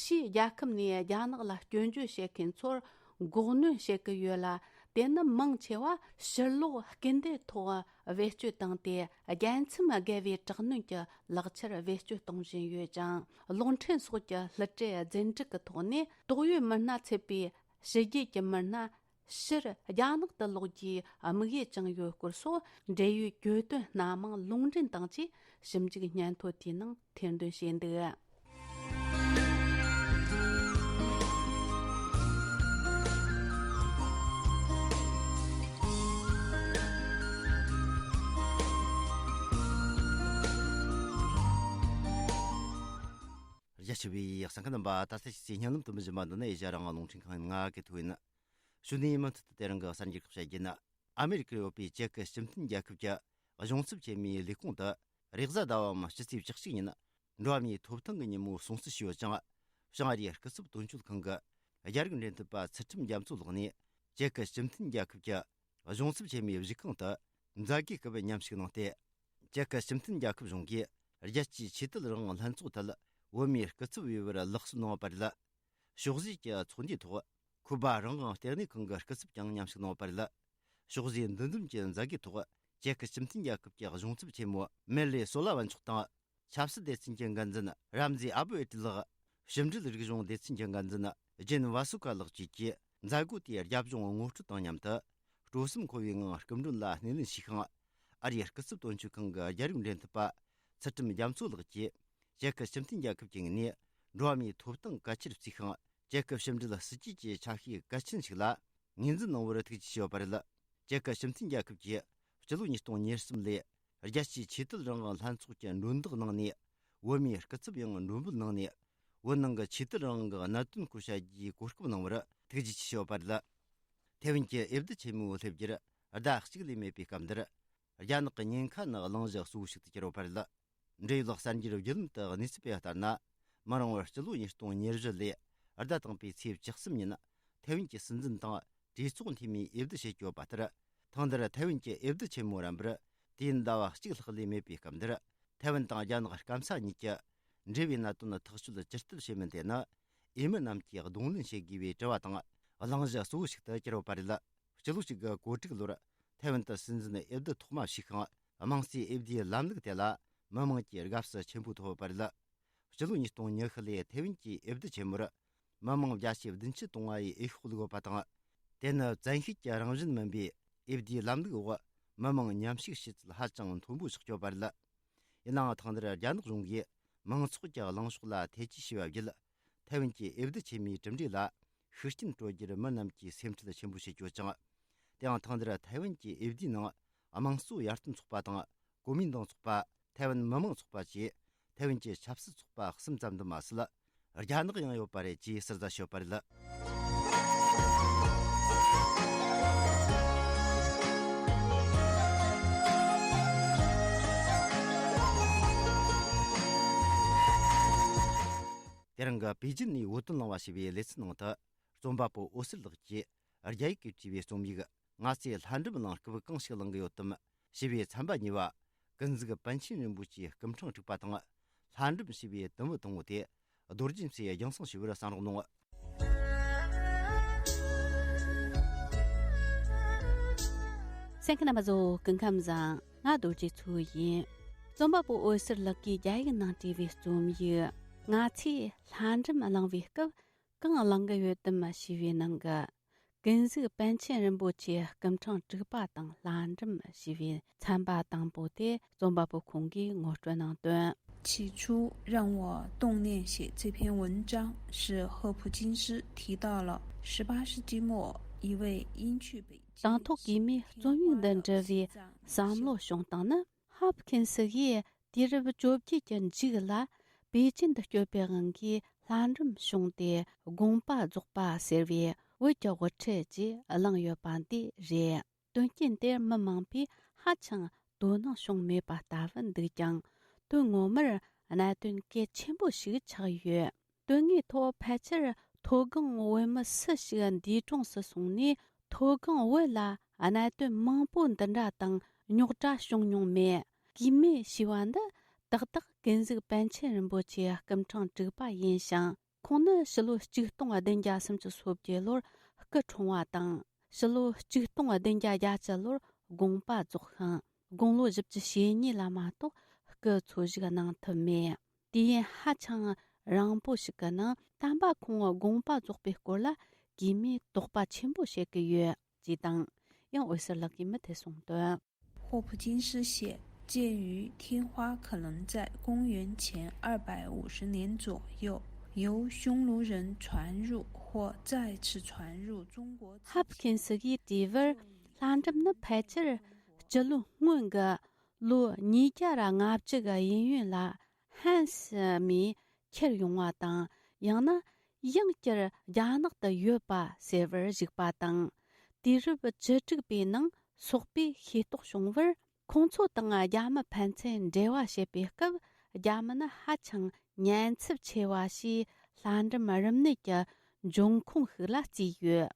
ཕྱིའི་རྒྱལ་ཁབ་ནས་རྒྱ་ནག་ལ་སྐྱོན་བརྗོད་བྱེད་མཁན་ཚོར་འགོག་གནོན་བྱེད་ཀྱི་ཡོད་ལ། དེ་ནི་མང་ཆེ་བ་ཕྱིར་ལོག་སྐུལ་འདེད་ཐོག་བེད་སྤྱོད་བཏང་སྟེ། རྒྱལ་མཚམས་བརྒལ་བའི་དྲག་གནོན་གྱི་ལག་ཆར་བེད་སྤྱོད་གཏོང་བཞིན་ཡོད་ཅིང་། གློག་འཕྲིན་སོགས་ཀྱི་སླུ་བྲིད་རྫུན་སྒྲིག་གི་ཐོག་ནས། ཏོག་དབྱིབས་མི་སྣ་ཚུད་པའི་ཕྱི་རྒྱལ་གྱི་མི་སྣ་ཕྱིར་རྒྱ་ནག་ཏུ་ལོག་རྒྱུའི་དམིགས་ཡུལ་བཅངས་ཡོད་སྐོར་སོགས། འབྲེལ་ཡོད་གྱོད་དོན་སྣ་མང་ལུང་འདྲེན་དང་བཅས་ཞིབ་འཇུག་སྙན་ཐོ་དེའི་ནང་ཐེར་འདོན་བྱས་འདུག་རྒྱ་ཆེ་བའི་གསན་མཁན་རྣམ་པ། ད་ལྟ་ཕྱི་ཚེས་བརྙན་ལམ་དུ་མི་བཞིན་པ་འདི་ནི་ཨེ་ཤ་རང་དབང་རླུང་འཕྲིན་ཁང་ཡིན། ང་གི་ཐུག་ཡིན། གཞུག་ནས་མུ་མཐུད་དུ་དེ་རིང་གི་གསར་འགྱུར་ཁག་བཤད་རྒྱུ་ཡིན། ཨ་མེ་རི་ཀར་ཡོད་པའི་ཅེག་གི་སྤྱི་མཐུན་རྒྱལ་ཁབ་ཀྱི་གཞུང་ཚབ་ཆེན་མོའི་ལས་ཁུངས་དུ། རེས་གཟའ་ཟླ་བའམ་སྤྱི་ཚེས་བཅུ་གཅིག་ཉིན་འགྲོ་བ་མིའི་ཐོབ་ཐང་གི་ཉིན་མོ་སྲུང་བརྩི་ཞུས་ཡོད་ཅིང་། བྱང་ཨ་རིའི་སྐུ་ཚབ་དོན་གཅོད་ཁང་གི་རྒྱ་རིགས་འབྲེལ་མཐུད་པ་ཚུལ་ཁྲིམས་རྒྱ་མཚོ་ལགས་ནས། ཅེག་གི་སྤྱི་མཐུན་རྒྱལ་ཁབ་ཀྱི་གཞུང་ཚབ་ཆེན་མོའི་བཞུགས་ཁང་དུ་མཛད་སྒོའི་སྐབས་མཉམ་ཞུགས་གནང་སྟེ། ཅེག་གི་སྤྱི་མཐུན་རྒྱལ་ཁབ་གཞུང་གིས་རྒྱལ་སྤྱིའི་ཆོས་དད་རང་དབང་ལྷན་ཚོགས་ཐད་བོད་མིའི་སྐུ་ཚབ་འོས་པར་ལག་སོན་གནང་བ་རེད། ཕྱོགས་བཞི་གི་ཚོགས་འདུའི་ཐོག་ཁུ་སྦ་རང་དབང་ལྟེ་གནས་ཁང་གི་སྐུ་ཚབ་ཀྱང་མཉམ་ཞུགས་གནང་བ་རེད། ཕྱོགས་བཞིའི་འདུ་འཛོམས་ཀྱི་མཛད་སྒོའི་ཐོག་ཅེག་གི་སྤྱི་མཐུན་རྒྱལ་ཁབ་ཀྱི་གཞུང་ཚབ་ཆེན་མོ་མེར་ལེ་སོ་ལ་ཝན་མཆོག་དང་། ཆབ་སྲིད་སྡེ་ཚན་གྱི་འགན་འཛིན་རམ་ཟེ་ཨ་བུ་ཨེ་ཏི་ལགས། ཕྱི་འབྲེལ་རིག་གཞུང་སྡེ་ཚན་གྱི་འགན་འཛིན་ཇེན་ཝ་སུ་ཁ་ལགས་བཅས་ཀྱིས་མཛད་སྒོ་དེའི་རྒྱབ་ལྗོངས་ངོ་སྤྲོད་དང་མཉམ་དུ། སྤྲོ་སེམས་འཁོལ་བའི་ངང་སྐུ་མགྲོན་ལ་སྣེ་ལེན་ཞུས་ཤིང་། ཨ་རིའི་སྐུ་ཚབ་དོན་གཅོད་ཁང་གི་རྒྱ་རིགས་འབྲེལ་མཐུད་པ་ཚུལ་ཁྲིམས་རྒྱ་མཚོ་ལགས་ཀྱིས། ཅེག་གི་སྤྱི་མཐུན་རྒྱལ་ཁབ་ཀྱི་ངོས་ནས་འགྲོ་བ་མིའི་ཐོབ་ཐང་གལ་ཆེར་བརྩིས་ཤིང་། ཅེག་གི་ཕྱི་འབྲེལ་སྲིད་ཇུས་ཀྱི་ཆ་ཤས་གལ་ཆེན་ཞིག་ལ་ངོས་འཛིན་གནང་བར་ཐུགས་རྗེ་ཆེ་ཞུས་པ་རེད། ཅེག་གི་སྤྱི་མཐུན་རྒྱལ་ཁབ་ཀྱིས་སྤྱི་ལོ་ཉིས་སྟོང་ཉེར་གསུམ་ལོའི་རྒྱལ་སྤྱིའི་ཆོས་དད་རང་དབང་ལྷན་ཚོགས་ཀྱི་མགྲོན་བདག་གནང་ནས། བོད་མིའི་སྐུ་ཚབ་ཡང་མགྲོན་འབོད་གནང་ནས། བོད་ནང་གི་ཆོས་དད་རང་དབང་གི་གནད་དོན་སྐོར་བཤད་རྒྱུའི་གོ་སྐབས་གནང་བར་ཐུགས་རྗེ་ཆེ་ཞུས་པ་རེད། ཐེ་ཝན་གྱི་འོས་བསྡུ་ཆེན་མོའི་སླེབས་རྒྱུར་ཟླ་གཅིག་ལས་མེད་པའི་སྐབས་འདིར། རྒྱ་ནག་གི་ཉེན་ཁ་ནི་གླེང་གཞི་གཙོ་བོ་ཞིག་ཏུ་གྱུར་ཡོད་པ་རེད། འབྲེལ་ཡོད་གསར་འགྱུར་བརྒྱུད་ལམ་དུ་གནས་ཚུལ་སྤེལ་བ་ལྟར་ན། མི་རིང་བར་སྤྱི་ལོ་ཉིས་སྟོང་ཉེར་བཞི་ལོའི་ཟླ་དང་པོའི་ཚེས་བཅུ་གསུམ་ཉིན་ཐེ་ཝན་གྱི་སྲིད་འཛིན་དང་གྲོས་ཚོགས་འཐུས་མིའི་འོས་བསྡུ་བྱེད་ཀྱི་ཡོད་པ་ལྟར། ཐེངས་འདིར་ཐེ་ཝན་གྱི་འོས་བསྡུ་ཆེན་མོ་རན་པར་དུས་ཡུན་ཟླ་བ་གཅིག་ལྷག་ལས་མེད་པའི་སྐབས་འདིར། ཐེ་ཝན་དང་རྒྱ་ནག་སྐམ་ས་གཉིས་ཀྱི་འབྲེལ་བའི་གནད་དོན་ཐག་གཅོད་ཇི་ལྟར་བྱེད་མིན་དེ་ནི། འོས་མི་རྣམས་ཀྱིས་གདོང་ལེན་བྱེད་དགོས་པའི་དྲི་བ་དང་གླེང་གཞི་གཙོ་བོ་ཞིག་ཏུ་གྱུར་ཡོད་པ་རེད། སྤྱི་ལོ་གཅིག་དགུ་གོ་དྲུག་ལོར་ཐའེ་ཝན་དུ་སྲིད་འཛིན་འོས་བསྡུ་ཐོག་མ་ཞུས་ཤིང་། དམངས་གཙོའི་འོས་བསྡུའི་ལམ་ལུགས་དེ་ལ་མི་དམངས་ཀྱིས་དགའ་བསུ་ཆེན་པོ་ཐོབ་ཡོད་པ་རེད། སྤྱི་ལོ་ཉིས་སྟོང་ཉི་ཤུ་ལོའི་ཐའེ་ཝན་གྱི་འོས་བསྡུ་ཆེན་མོར་མི་དམངས་བརྒྱ་ཆའི་བདུན་ཅུ་དོན་ལྔ་ཡིས་འོས་ཤོག་བླུགས་ཡོད་པ་དང་། དེ་ནི་བཙན་ཤེད་ཀྱི་རང་བཞིན་མིན་པའི་འོས་བསྡུའི་ལམ་ལུགས་འོག་མི་དམངས་མཉམ་ཞུགས་བྱེད་ཚུལ་ཧ་ཅང་མཐོན་པོ་ཆགས་ཡོད་པ་རེད། ཡིན་ནའང་། ཐེངས་འདིར་རྒྱ་ནག་གཞུང་གིས་མང་ཚོགས་ཀྱི་ལངས་ཕྱོགས་ལ་ཐེ་ཇུས་བྱས་པ་བརྒྱུད། ཐའེ་ཝན་གྱི་འོས་བསྡུ་ཆེན་མོའི་གྲུབ་འབྲས་ལ་ཤུགས་རྐྱེན་སྤྲོད་རྒྱུར་མི་རྣམས་ཀྱིས་སེམས་ཁྲལ་ཆེན་པོ་བྱེད་ཀྱི་ཡོད་ཅིང་། དེའང་། ཐེངས་འདིར་ཐའེ་ཝན་གྱི་འོས་བསྡུའི་ནང་། དམངས་གཙོ་ཡར་ཐོན་ཚོགས་པ་དང་། གོ་མིན་ཏང་ཚོགས་པ། ཐའེ་ཝན་མི་དམངས་ཚོགས་པ་བཅས་ཐའེ་ཝན་གྱི་ཆབ་སྲིད་ཚོགས་པ་གསུམ་ཙམ་དུ་མ་ཟད། རྒྱ་ནག་ཡང་ཡོད་པ་རེད་ཅེས་ཟུར་ཟ་བྱས་ཡོད་པ་རེད། དེ་རིང་གི་པེ་ཅིན་ནས་བོད་དོན་གླེང་བ་ཞེས་པའི་ལེ་ཚན་ནང་དུ། རྩོམ་པ་པོ་འོད་ཟེར་ལགས་ཀྱིས་རྒྱ་ཡིག་གིས་བྲིས་པའི་རྩོམ་ཡིག་ང་ཚོས་ལྷ་འབྲུམ་གླེང་སྐབས་གང་ཞིག་གླེང་གི་ཡོད་དམ་ཞེས་པའི་ཚན་པ་གཉིས་པ། ཀུན་གཟིགས་པཎ་ཆེན་རིན་པོ་ཆེའི་སྐུ་ཕྲེང་དྲུག་པ་དང་། ལྷ་འབྲུམ་ཞེས་པའི་དུམ་བུ་དང་པོ་དེ་རྡོ་རྗེ་མཚོས་རྒྱང་སྲིང་ཞུ་བར་གསན་རོགས་གནང་། གསན་མཁན་རྣམ་པ་ཚོ་སྐུ་ཁམས་བཟང་། ང་རྡོ་རྗེ་མཚོ་ཡིན། རྩོམ་པ་པོ་འོད་ཟེར་ལགས་ཀྱིས་རྒྱ་ཡིག་ནང་བྲིས་པའི་རྩོམ་ཡིག་ང་ཚོས་ལྷ་འབྲུམ་གླེང་བའི་སྐབས་གང་གླེང་གི་ཡོད་དམ་ཞེས་པའི་ནང་གི། ཀུན་གཟིགས་པཎ་ཆེན་རིན་པོ་ཆེའི་སྐུ་ཕྲེང་དྲུག་པ་དང་ལྷ་འབྲུམ་ཞེས་པའི་ཚན་པ་དང་པོ་དེ་རྩོམ་པ་པོ་ཁོང་གིས་ངོ་སྤྲོད་གནང་དོན། 起初让我动念写这篇文章，是赫普金斯提到了十八世纪末一位英剧北京 དང་ཐོག་གིས་མོས་རྩོམ་ཡིག་འདི་འབྲི་བའི་བསམ་བློ་བྱུང་སྟངས་ནི། ཧབ་ཁིན་སི་ཡིས་དུས་རབས་བཅོ་བརྒྱད་ཀྱི་མཇུག་ལ་པེ་ཅིན་དུ་སྐྱོད་པའི་དབང་གིས་ལྷ་འབྲུམ་བྱུང་སྟེ་དགོངས་པ་རྫོགས་པ་ཟེར་བའི་བོད་ཀྱི་དབུ་ཁྲིད་ཅེས་གླེང་ཡོད་པ་འདི་རེད། དོན་རྐྱེན་དེར་མི་མང་པོས་ཧ་ཅང་དོ་སྣང་བྱུང་མེད་པ་ལྟ་བུ་འདུག་ཀྱང་། དོན་ངོ་མར་གནད་དོན་གལ་ཆེན་པོ་ཞིག་ཆགས་ཡོད། དོན་དངོས་ཐོག་ཕལ་ཆེར་མཐོ་སྒང་བོད་མི་སུ་ཞིག་འདས་གྲོངས་སུ་སོང་ནས་མཐོ་སྒང་བོད་ལ་ གནད་དོན་མང་པོ་འདི་འདྲ་དང་རྙོག་དྲ་བྱུང་མྱོང་མེད། གུས་མེད་ཞེས་པ་འདི་ཏག་ཏག་ཀུན་གཟིགས་པཎ་ཆེན་རིན་པོ་ཆེའི་སྐུ་ཕྲེང་དྲུག་པ་ཡིན་ཞིང་། ཁོང་ནི་ཕྱི་ལོ་ཆིག་སྟོང་བདུན་བརྒྱ་སུམ་ཅུ་སོ་བརྒྱད་ལོར་སྐུ་འཁྲུངས་པ་དང་། ཕྱི་ལོ་ཆིག་སྟོང་བདུན་བརྒྱ་བརྒྱད་ཅུ་ལོར་དགོངས་པ་རྫོགས་ཤིང་། དགུང་ལོ་བཞི་བཅུ་ཞེ་གཉིས་ལ་མ་གཏོགས་སྐུ་འཚོ་བཞུགས་གནང་ཐུབ་མེད། དུས་ཡུན་ཧ་ཅང་རིང་པོ་ཞིག་གི་ནང་། དམ་པ་ཁོང་དགོངས་པ་རྫོགས་པའི་སྐོར་ལ་གུས་མོས་དོགས་པ་ཆེན་པོ་བྱེད་ཀྱི་ཡོད་ཅེས་དང་། ཡང་འོད་ཟེར་ལགས་ཀྱིས་མུ་མཐུད་གསུངས་དོན། 霍普金斯写，鉴于天花可能在公元前二百五十年左右由匈奴人传入或再次传入中国之前， ཧབ་ཁིན་སི་གིས་བྲིས་པར། ལྷ་འབྲུམ་ནི་ཕལ་ཆེར་སྤྱི་ལོའི་སྔོན་གྱི་ལོ་ཉིས་བརྒྱ་ར་ལྔ་བཅུ་གི་གཡས་གཡོན་ལ་ཧན་སི་མིས་ཁྱེར་ཡོང་བ་དང་། ཡང་ན་ཡང་བསྐྱར་རྒྱ་ནག་ཏུ་ཡོད་པ་ཟེར་བར་གཞིགས་པ་དང་། དུས་རབས་བཅུ་དྲུག་པའི་ནང་སོག་པོས་ཤེས་རྟོགས་བྱུང་བར། ཁོང་ཚོ་དང་རྒྱ་མི་ཕན་ཚུན་འབྲེལ་བ་བྱེད་པའི་སྐབས། རྒྱ་མི་ནི་ཧ་ཅང་ཉེན་ཚབས་ཆེ་བ་ཞེས་ལྷ་འབྲུམ་རིམས་ནད་ཀྱི་འབྱུང་ཁུངས་ཤིག་ལ་བརྩིས་ཡོད།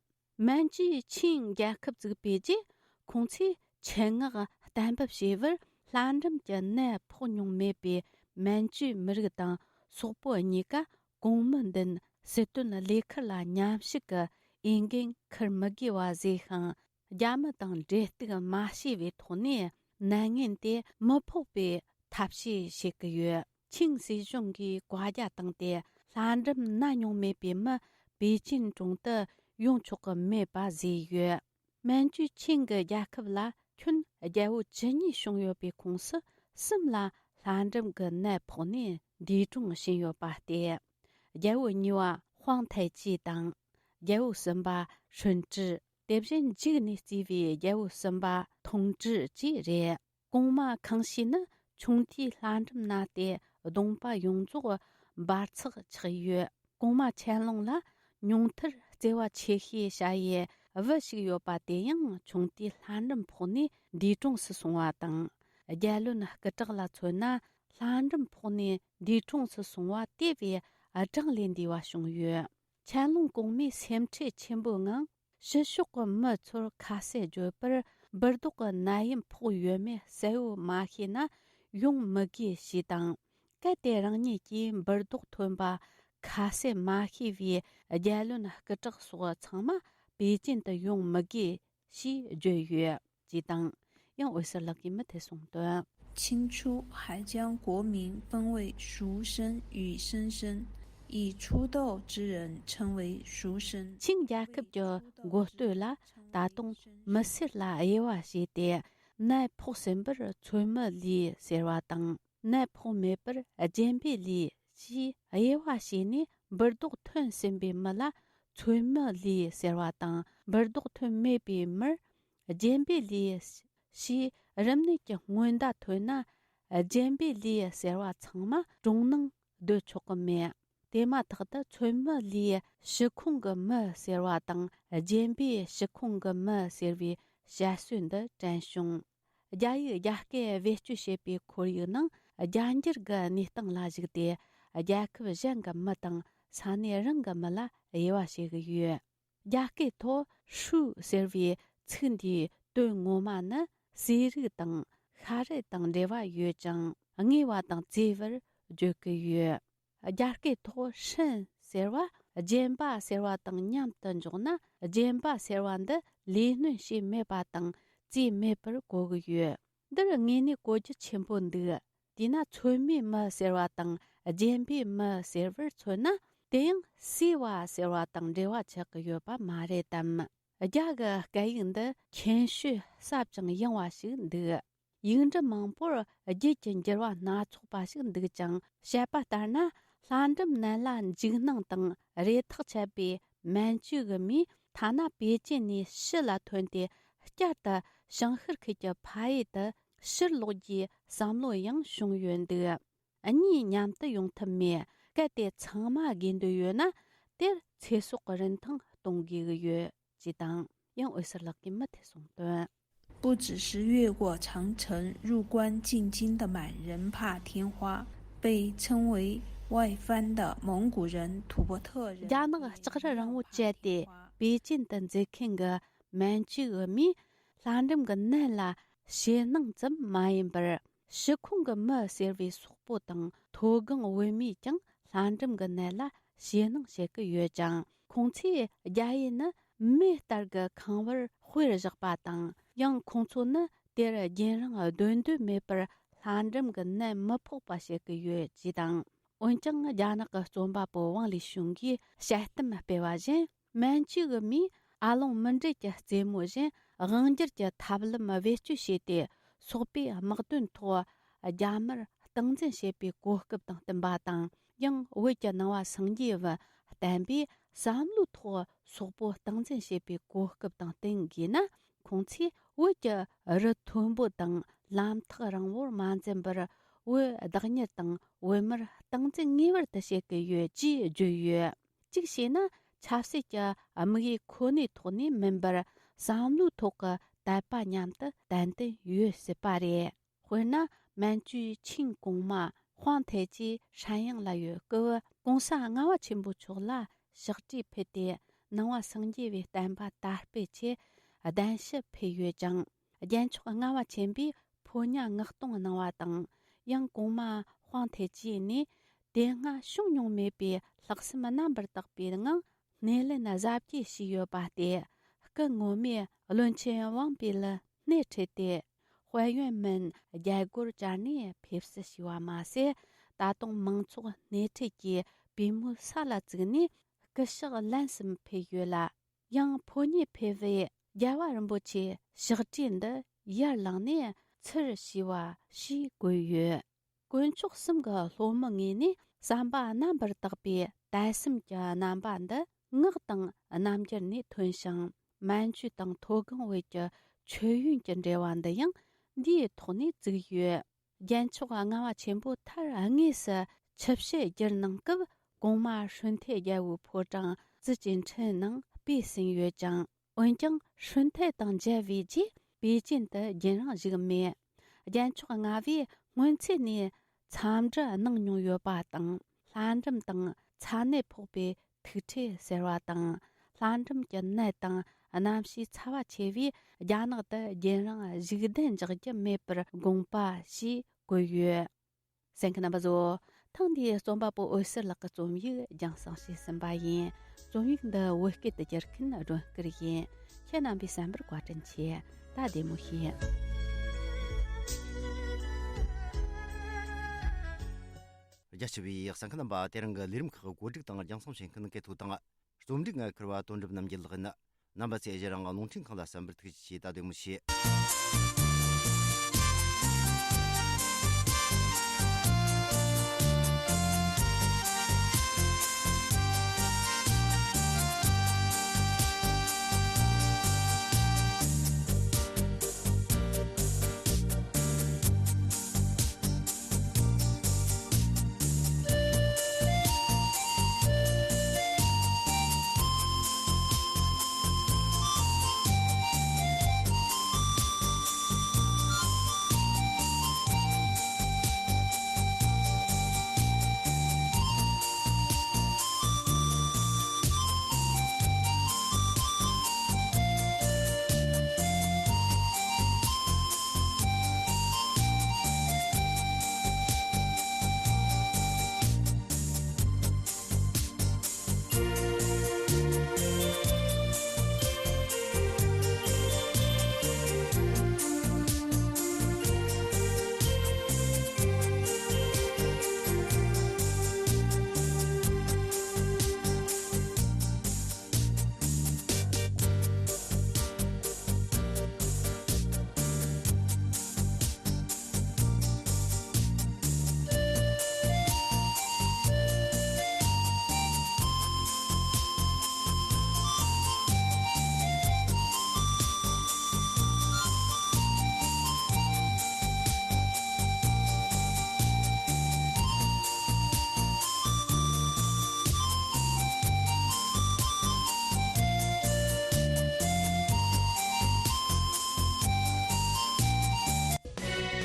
མན་ཇུའི་ཆིང་རྒྱལ་ཁབ་བཙུགས་པའི་རྗེས། ཁོང་ཚོས་ཆེད་མངགས་གཏན་འབེབས་བྱས་པར། ལྷ་འབྲུམ་གྱི་ནད་ཕོག་མྱོང་མེད་པའི་མན་ཇུའི་མི་རིགས་དང་སོག་པོ་གཉིས་ཀ་གོང་མའི་མདུན་སྲིད་དོན་ལས་ཁུར་ལ་མཉམ་ཞུགས་ཀྱི་འོས་འགན་འཁུར་མི་དགོས་པ་བཟོས་ཤིང་། རྒྱ་མི་དང་འབྲེལ་གཏུག་མ་བྱས་པའི་ཐོག་ནས་ནད་ངན་དེ་མི་ཕོག་པའི་ཐབས་ཤེས་བྱེད་ཀྱི་ཡོད། ཆིང་སྲིད་གཞུང་གིས་བཀའ་རྒྱ་བཏང་སྟེ། ལྷ་འབྲུམ་ན་མྱོང་མེད་པའི་མི་པེ་ཅིན་གྲོང་དུ་ཡོང་ཆོག་གི་མེད་པ་བཟོས་ཡོད། མན་ཇུའི་ཆིང་གི་རྒྱལ་ཁབ་ལ་ཁྱོན་རྒྱལ་པོ་བཅུ་གཉིས་བྱུང་ཡོད་པའི་ཁོངས་སུ། གསུམ་ལ་ལྷ་འབྲུམ་གྱི་ནད་ཕོག་ནས་འདས་གྲོངས་ཕྱིན་ཡོད་པ་སྟེ། རྒྱལ་པོ་གཉིས་པ་ཧུང་ཐའེ་ཅི་དང་། རྒྱལ་པོ་གསུམ་པ་ཧྲུན་ཀྲི། དེ་བཞིན་མཇུག་ནས་བརྩིས་པའི་རྒྱལ་པོ་གསུམ་པ་ཐུང་ཀྲི་བཅས་རེད། གོང་མ་ཁང་ཤིས་ནི་ཆུང་དུས་ལྷ་འབྲུམ་ན་སྟེ། གདོང་པ་ཡོངས་རྫོགས་འབར་འཛག་ཆགས་ཡོད། གོང་མ་ཆན་ལུང་ལ་ཉུང་མཐར་བརྩེ་བ་ཆེ་ཤོས་བྱ་ཡུལ་བུ་ཞིག་ཡོད་པ། དེ་ཡང་ཆུང་དུས་ལྷ་འབྲུམ་ཕོག་ནས་འདས་གྲོངས་སུ་སོང་བ་དང་། རྒྱལ་བློན་སྐུ་དྲག་ལ་མཚོན་ན། ལྷ་འབྲུམ་ཕོག་ནས་འདས་གྲོངས་སུ་སོང་བ་དེ་བས་གྲངས་ལས་འདས་པ་བྱུང་ཡོད། ཆན་ལུང་གོང་མའི་སེམས་ཁྲལ་ཆེན་པོའི་ངང་། ཕྱི་ཕྱོགས་ཀྱི་མི་ཚོར་ཁ་གསལ་བརྗོད་པར། འབུར་རྡོག་གི་ནད་ཡམས་ཕོག་ཡོད་མེད་གསལ་བོ་མ་ཤེས་ན་ཡོང་མི་དགོས་ཞེས་དང་། གལ་ཏེ་རང་ཉིད་ཀྱིས་འབུར་རྡོག་ཐོན་པ་ཁ་གསལ་མ་ཤེས་པའི་རྒྱལ་བློན་སྐུ་དྲག་སོགས་ཚང་མ་པེ་ཅིན་དུ་ཡོང་མི་དགོས་ཞེས་བརྗོད་ཡོད་ཅེས་དང་། ཡང་འོད་ཟེར་ལགས་ཀྱིས་མུ་མཐུད་གསུངས་དོན། 清初还将国民分为俗生与僧生，以初道之人称为俗生。 ཆིང་རྒྱལ་ཁབ་ཀྱི་འགོ་སྟོད་ལ་ད་དུང་མི་སེར་ལ་དབྱེ་བ་བྱས་ཏེ། ནད་ཕོག་ཟིན་པར་ཚོད་མའི་ལུས་ཟེར་བ་དང་། ནད་ཕོག་མེད་པར་རྒྱན་པའི་ལུས་ཞེས་དབྱེ་བ་ཕྱེ་ནས། འབུར་རྡོག་ཐོན་ཟིན་པའི་མི་ལ་ཚོད་མའི་ལུས་ཟེར་བ་དང་། འབུར་རྡོག་ཐོན་མེད་པའི་མིར་རྒྱན་པའི་ལུས་ཞེས། རིམས་ནད་ཀྱི་སྔོན་བརྡ་ཐོན་ན་རྒྱན་པའི་ལུས་ཟེར་བ་ཚང་མ་གྲོང་ནང་སྡོད་ཆོག་གི་མེད། དེ་མ་ཐག་ཏུ་ཚོད་མའི་ལུས་ཕྱི་ཁོངས་ཀྱི་མི་ཟེར་བ་དང་། རྒྱན་པའི་ཕྱི་ཁོངས་ཀྱི་མི་ཟེར་བའི་བཤད་སྲོལ་འདི་དྲན་བྱུང་། རྒྱ་ཡིག་རྒྱ་སྐད་བེད་སྤྱོད་བྱེད་པའི་ཁོར་ཡུག་ནང་། རྒྱ་འགྱུར་གྱི་གནས་སྟངས་ལ་གཞིགས་ཏེ། རྒྱལ་ཁབ་གཞན་གྱི་མི་དང་ས་གནས་རང་གི་མི་ལ་དབྱེ་བ་ཕྱེ་གི་ཡོད། རྒྱ་སྐད་ཐོག་ཧྲུའུ་ཟེར་བའི་ཚིག་འདིའི་དོན་ངོ་མ་ནི་ཟས་རིགས་དང་ཤ་རིགས་དང་འབྲེལ་བ་ཡོད་ཅིང་། བརྔོས་པ་དང་བཙོས་པར་བརྗོད་ཀྱི་ཡོད། རྒྱ་སྐད་ཐོག་ཧྲིན་ཟེར་བ་རྒྱན་པ་ཟེར་བ་དང་མཉམ་དུ་འཇོག་ན། རྒྱན་པ་ཟེར་བ་འདི་ལས་སྣོན་བྱས་མེད་པ་དང་བཙོས་མེད་པར་གོ་གི་ཡོད། འདིར་དངོས་གནས་གོ་རྒྱུ་ཆེན་པོ་འདུག། དེས་ན་ཚོད་མའི་མི་ཟེར་བ་དང་རྒྱན་པའི་མི་ཟེར་བར་མཚོན་ན། དེ་ཡང་བསྲེས་པ་ཟེར་བ་དང་འབྲེལ་བ་ཆགས་ཀྱི་ཡོད་པ་མ་རེད་དམ། རྒྱ་གི་སྐད་ཡིག་འདི་མཁྱེན་ཤོས་ཟབ་ཅིང་ཡངས་པ་ཞིག་འདུག། ཡིག་འབྲུ་མང་པོར་རྒྱུད་ཀྱི་འགྱུར་བ་སྣ་ཚོགས་པ་ཞིག་འདུག་ཅིང་། བཤད་པ་ལྟར་ན། ལྷ་འབྲུམ་ནད་ལ་འཇིགས་སྣང་དང་རེ་ཐག་ཆད་པའི་མན་ཇུ་གི་མིས་ཐ་ན་པེ་ཅིན་ནས་ཕྱི་ལ་ཐོན་ཏེ་བསྐྱར་དུ་ཞང་ཤར་ཁུལ་གྱི་ཕ་ཡུལ་དུ་ཕྱིར་ལོག་རྒྱུའི་བསམ་བློ་ཡང་བྱུང་ཡོད་འདུག། གཉིས་མཉམ་དུ་ཡོང་ཐབས་མེད། གལ་ཏེ་ཚང་མ་དགོས་འདོད་ཡོད་ན། དེར་ཚེ་སྲོག་གི་རིན་ཐང་གཏོང་དགོས་ཀྱི་ཡོད། ཅེས་དང་། ཡང་འོད་ཟེར་ལགས་ཀྱིས་མུ་མཐུད་གསུངས་དོན། 不只是越过长城入关进京的满人怕天花，被称为外藩的蒙古人、吐蕃特人， རྒྱ་ནག་ལྕགས་རི་རིང་བོ་བཅད་དེ་པེ་ཅིན་དུ་འཛུལ་མཁན་གྱི་མན་ཇུ་གི་མིས། ལྷ་འབྲུམ་གྱི་ནད་ལ་ཞེད་སྣང་ཙམ་མ་ཡིན་པར། ཕྱི་ཁོང་གི་མི་ཟེར་བའི་སོག་པོ་དང་མཐོ་སྒང་བོད་མིས་ཀྱང་ལྷ་འབྲུམ་གྱི་ནད་ལ་ཞེད་སྣང་བྱེད་ཀྱི་ཡོད་ཅིང་། ཁོང་ཚོས་རྒྱ་ཡུལ་ནི་མེ་ལྟར་གྱི་ཁང་བར་དཔེར་བཞག་པ་དང་། ཡང་ཁོང་ཚོ་ནི་དེར་རྒྱུན་རིང་སྡོད་འདོད་མེད་པར། ལྷ་འབྲུམ་གྱི་ནད་མི་ཕོག་པ་བྱེད་ཀྱི་ཡོད་ཅེས་དང་། འོན་ཀྱང་། རྒྱ་ནག་གི་རྩོམ་པ་པོ་ཝང་ལི་ཞུང་གིས་དཔྱད་གཏམ་སྤེལ་བ་བཞིན། མན་ཇུ་གི་མིས་ཨ་ལོང་མུ་འབྲེལ་གྱི་རྩེད་མོ་བཞིན་དབང་སྒྱུར་གྱི་ཐབས་ལམ་བེད་སྤྱོད་བྱས་ཏེ། སོག་པོའི་དམག་དོན་ཐོག་རྒྱ་དམར་སྟངས་འཛིན་བྱེད་པའི་གོ་སྐབས་དང་བསྟུན་པ་དང་། ཡང་བོད་ཀྱི་ནང་བ་སངས་རྒྱས་བུ་བསྟན་པས་བསམ་བློའི་ཐོག་སོག་པོ་སྟངས་འཛིན་བྱེད་པའི་གོ་སྐབས་དང་བསྟུན་དགོས་ན། ཁོང་ཚོས་བོད་ཀྱི་རི་མཐོན་པོ་དང་ལམ་ཐག་རིང་བོར་མ་འཛེམས་པར། བོད་བདག་གཉེར་དང་བོད་མིར་སྟངས་འཛིན་ངེས་པར་དུ་བྱེད་ཀྱི་ཡོད་ཅེས་བརྗོད་ཡོད། གཅིག་བྱས་ན། ཆབ་སྲིད་ཀྱི་དམིགས་ཡུལ་ཁོ་ནའི་ཐོག་ནས་མིན་པར། བསམ་བློའི་ཐོག་གི་དད་པ་མཉམ་དུ་ཏན་ཏན་ཡོད་སྲིད་པ་རེད། དཔེར་ན། མན་ཇུའི་ཆིང་གོང་མ་ཧུང་ཐའེ་ཅི་ཧྲན་དབྱང་ལ་ཡོད་སྐབས། གོང་ས་ལྔ་པ་ཆེན་པོ་མཆོག་ལ་ཕྱག་བྲིས་ཕུལ་ཏེ། ནང་བ་སངས་རྒྱས་པའི་བསྟན་པ་དར་སྤེལ་ཆེད་གདན་ཞུ་ཕུལ་ཡོད་ཅིང་། རྒྱལ་མཆོག་ལྔ་པ་ཆེན་པོས་ཕོ་ཉ་མངགས་གཏོང་གནང་བ་དང་། ཡང་གོང་མ་ཧུང་ཐའེ་ཅི་ནས་དེ་སྔ་བྱུང་མྱོང་མེད་པའི་ལྷག་བསམ་རྣམ་པར་དག་པའི་ངང་སྣེ་ལེན་གཟབ་རྒྱས་བྱས་ཡོད་པ་སྟེ། སྐུ་ངོ་མས་བློན་ཆེན་ཝང་པི་ལ་སྣེ་ཁྲིད་དེ། དཔལ་ཡོན་མིན་རྒྱལ་སྒོར་བཅར་ནས་ཕེབས་བསུ་ཞུས་པ་མ་ཟད། ད་དུང་མང་ཚོགས་སྣེ་ཁྲིད་ཀྱིས་པུས་མོའི་ས་ལ་བཙུགས་ནས་སྐུ་ཕྱག་ལན་གསུམ་ཕུལ་ཡོད་ལ། ཡང་ཕོ་ཉས་ཕེབས་པའི་རྒྱལ་བ་རིན་པོ་ཆེའི་ཕྱག་བྲིས་འདི་ཡར་ལངས་ནས་ཚུར་ཞུས་པ་ཞེས་བཀོད་ཡོད། དཀོན་མཆོག་གསུམ་གྱི་སློབ་མའི་ངོས་ནས་བསམ་པ་རྣམ་པར་དག་པའི་དད་སེམས་ཀྱི་རྣམ་པ་འདི་ངག་དང་རྣམ་འགྱུར་ནས་ཐོན་ཞིང་། མན་ཇུ་དང་མཐོ་སྒང་བོད་ཀྱི་མཆོད་ཡོན་གྱི་འབྲེལ་བ་འདི་ཡང་འདིའི་ཐོག་ནས་བཙུགས་ཡོད། རྒྱལ་མཆོག་ལྔ་པ་ཆེན་པོ་མཐར་དངོས་སུ་ཆིབས་ཞལ་བསྒྱུར་གནང་སྐབས། གོང་མ་ཧྲུན་ཐའེ་རྒྱལ་པོའི་ཕོ་བྲང་ཙི་ཅིན་ཁྲིན་ནང་སྤོས་ཟིན་ཡོད་ཅིང་། འོན་ཀྱང་ཧྲུན་ཐའེ་དང་མཇལ་བའི་རྗེས་པེ་ཅིན་དུ་རྒྱུན་རིང་བཞུགས་མེད། རྒྱལ་མཆོག་ལྔ་པས་སྔོན་ཚེ་ནས་འཚམས་འདྲི་གནང་མྱོང་ཡོད་པ་དང་། ལྷ་འབྲུམ་དང་ཚ་ནད་ཕོག་པའི་ཐུག་འཕྲད་ཟེར་བ་དང་། ལྷ་འབྲུམ་གྱི་ནད་དང་གནམ་གཤིས་ཚ་བ་ཆེ་བས་རྒྱ་ནག་ཏུ་རྒྱུན་རིང་བཞུགས་གདན་འཇགས་རྒྱུ་མེད་པར་དགོངས་པ་ཞེས་བཀོད་ཡོད། གསན་མཁན་རྣམ་པ་ཚོ། ཐེངས་འདིའི་རྩོམ་པ་པོ་འོད་ཟེར་ལགས་ཀྱི་རྩོམ་ཡིག་རྒྱང་སྲིང་བྱས་ཟིན་པ་ཡིན། རྩོམ་ཡིག་འདི་བོད་སྐད་དུ་བསྒྱུར་མཁན་སྒྲོན་སྐུར་ཡིན། ཁྱེད་རྣམ་པས་གསན་པར་བཀའ་དྲིན་ཆེ། ད་བདེ་མོ་བྱོས། རྒྱ་ཆེ་བའི་གསན་མཁན་རྣམ་པ། དེ་རིང་གི་ལས་རིམ་ཁག་གོ་སྒྲིག་དང་རྒྱང་སྲིང་བྱེད་མཁན་སྐད་ཐོག་དང་། རྩོམ་སྒྲིག་ངས་ཁུར་བ་དོན་གྲུབ་རྣམ་རྒྱལ་ལགས་ཡིན། རྣམ་པ་ཚོས་གཞི་རང་རླུང་འཕྲིན་ཁང་ལ་གསན་པར་ཐུགས་རྗེ་ཆེ། ད་བདེ་མོ་བྱོས།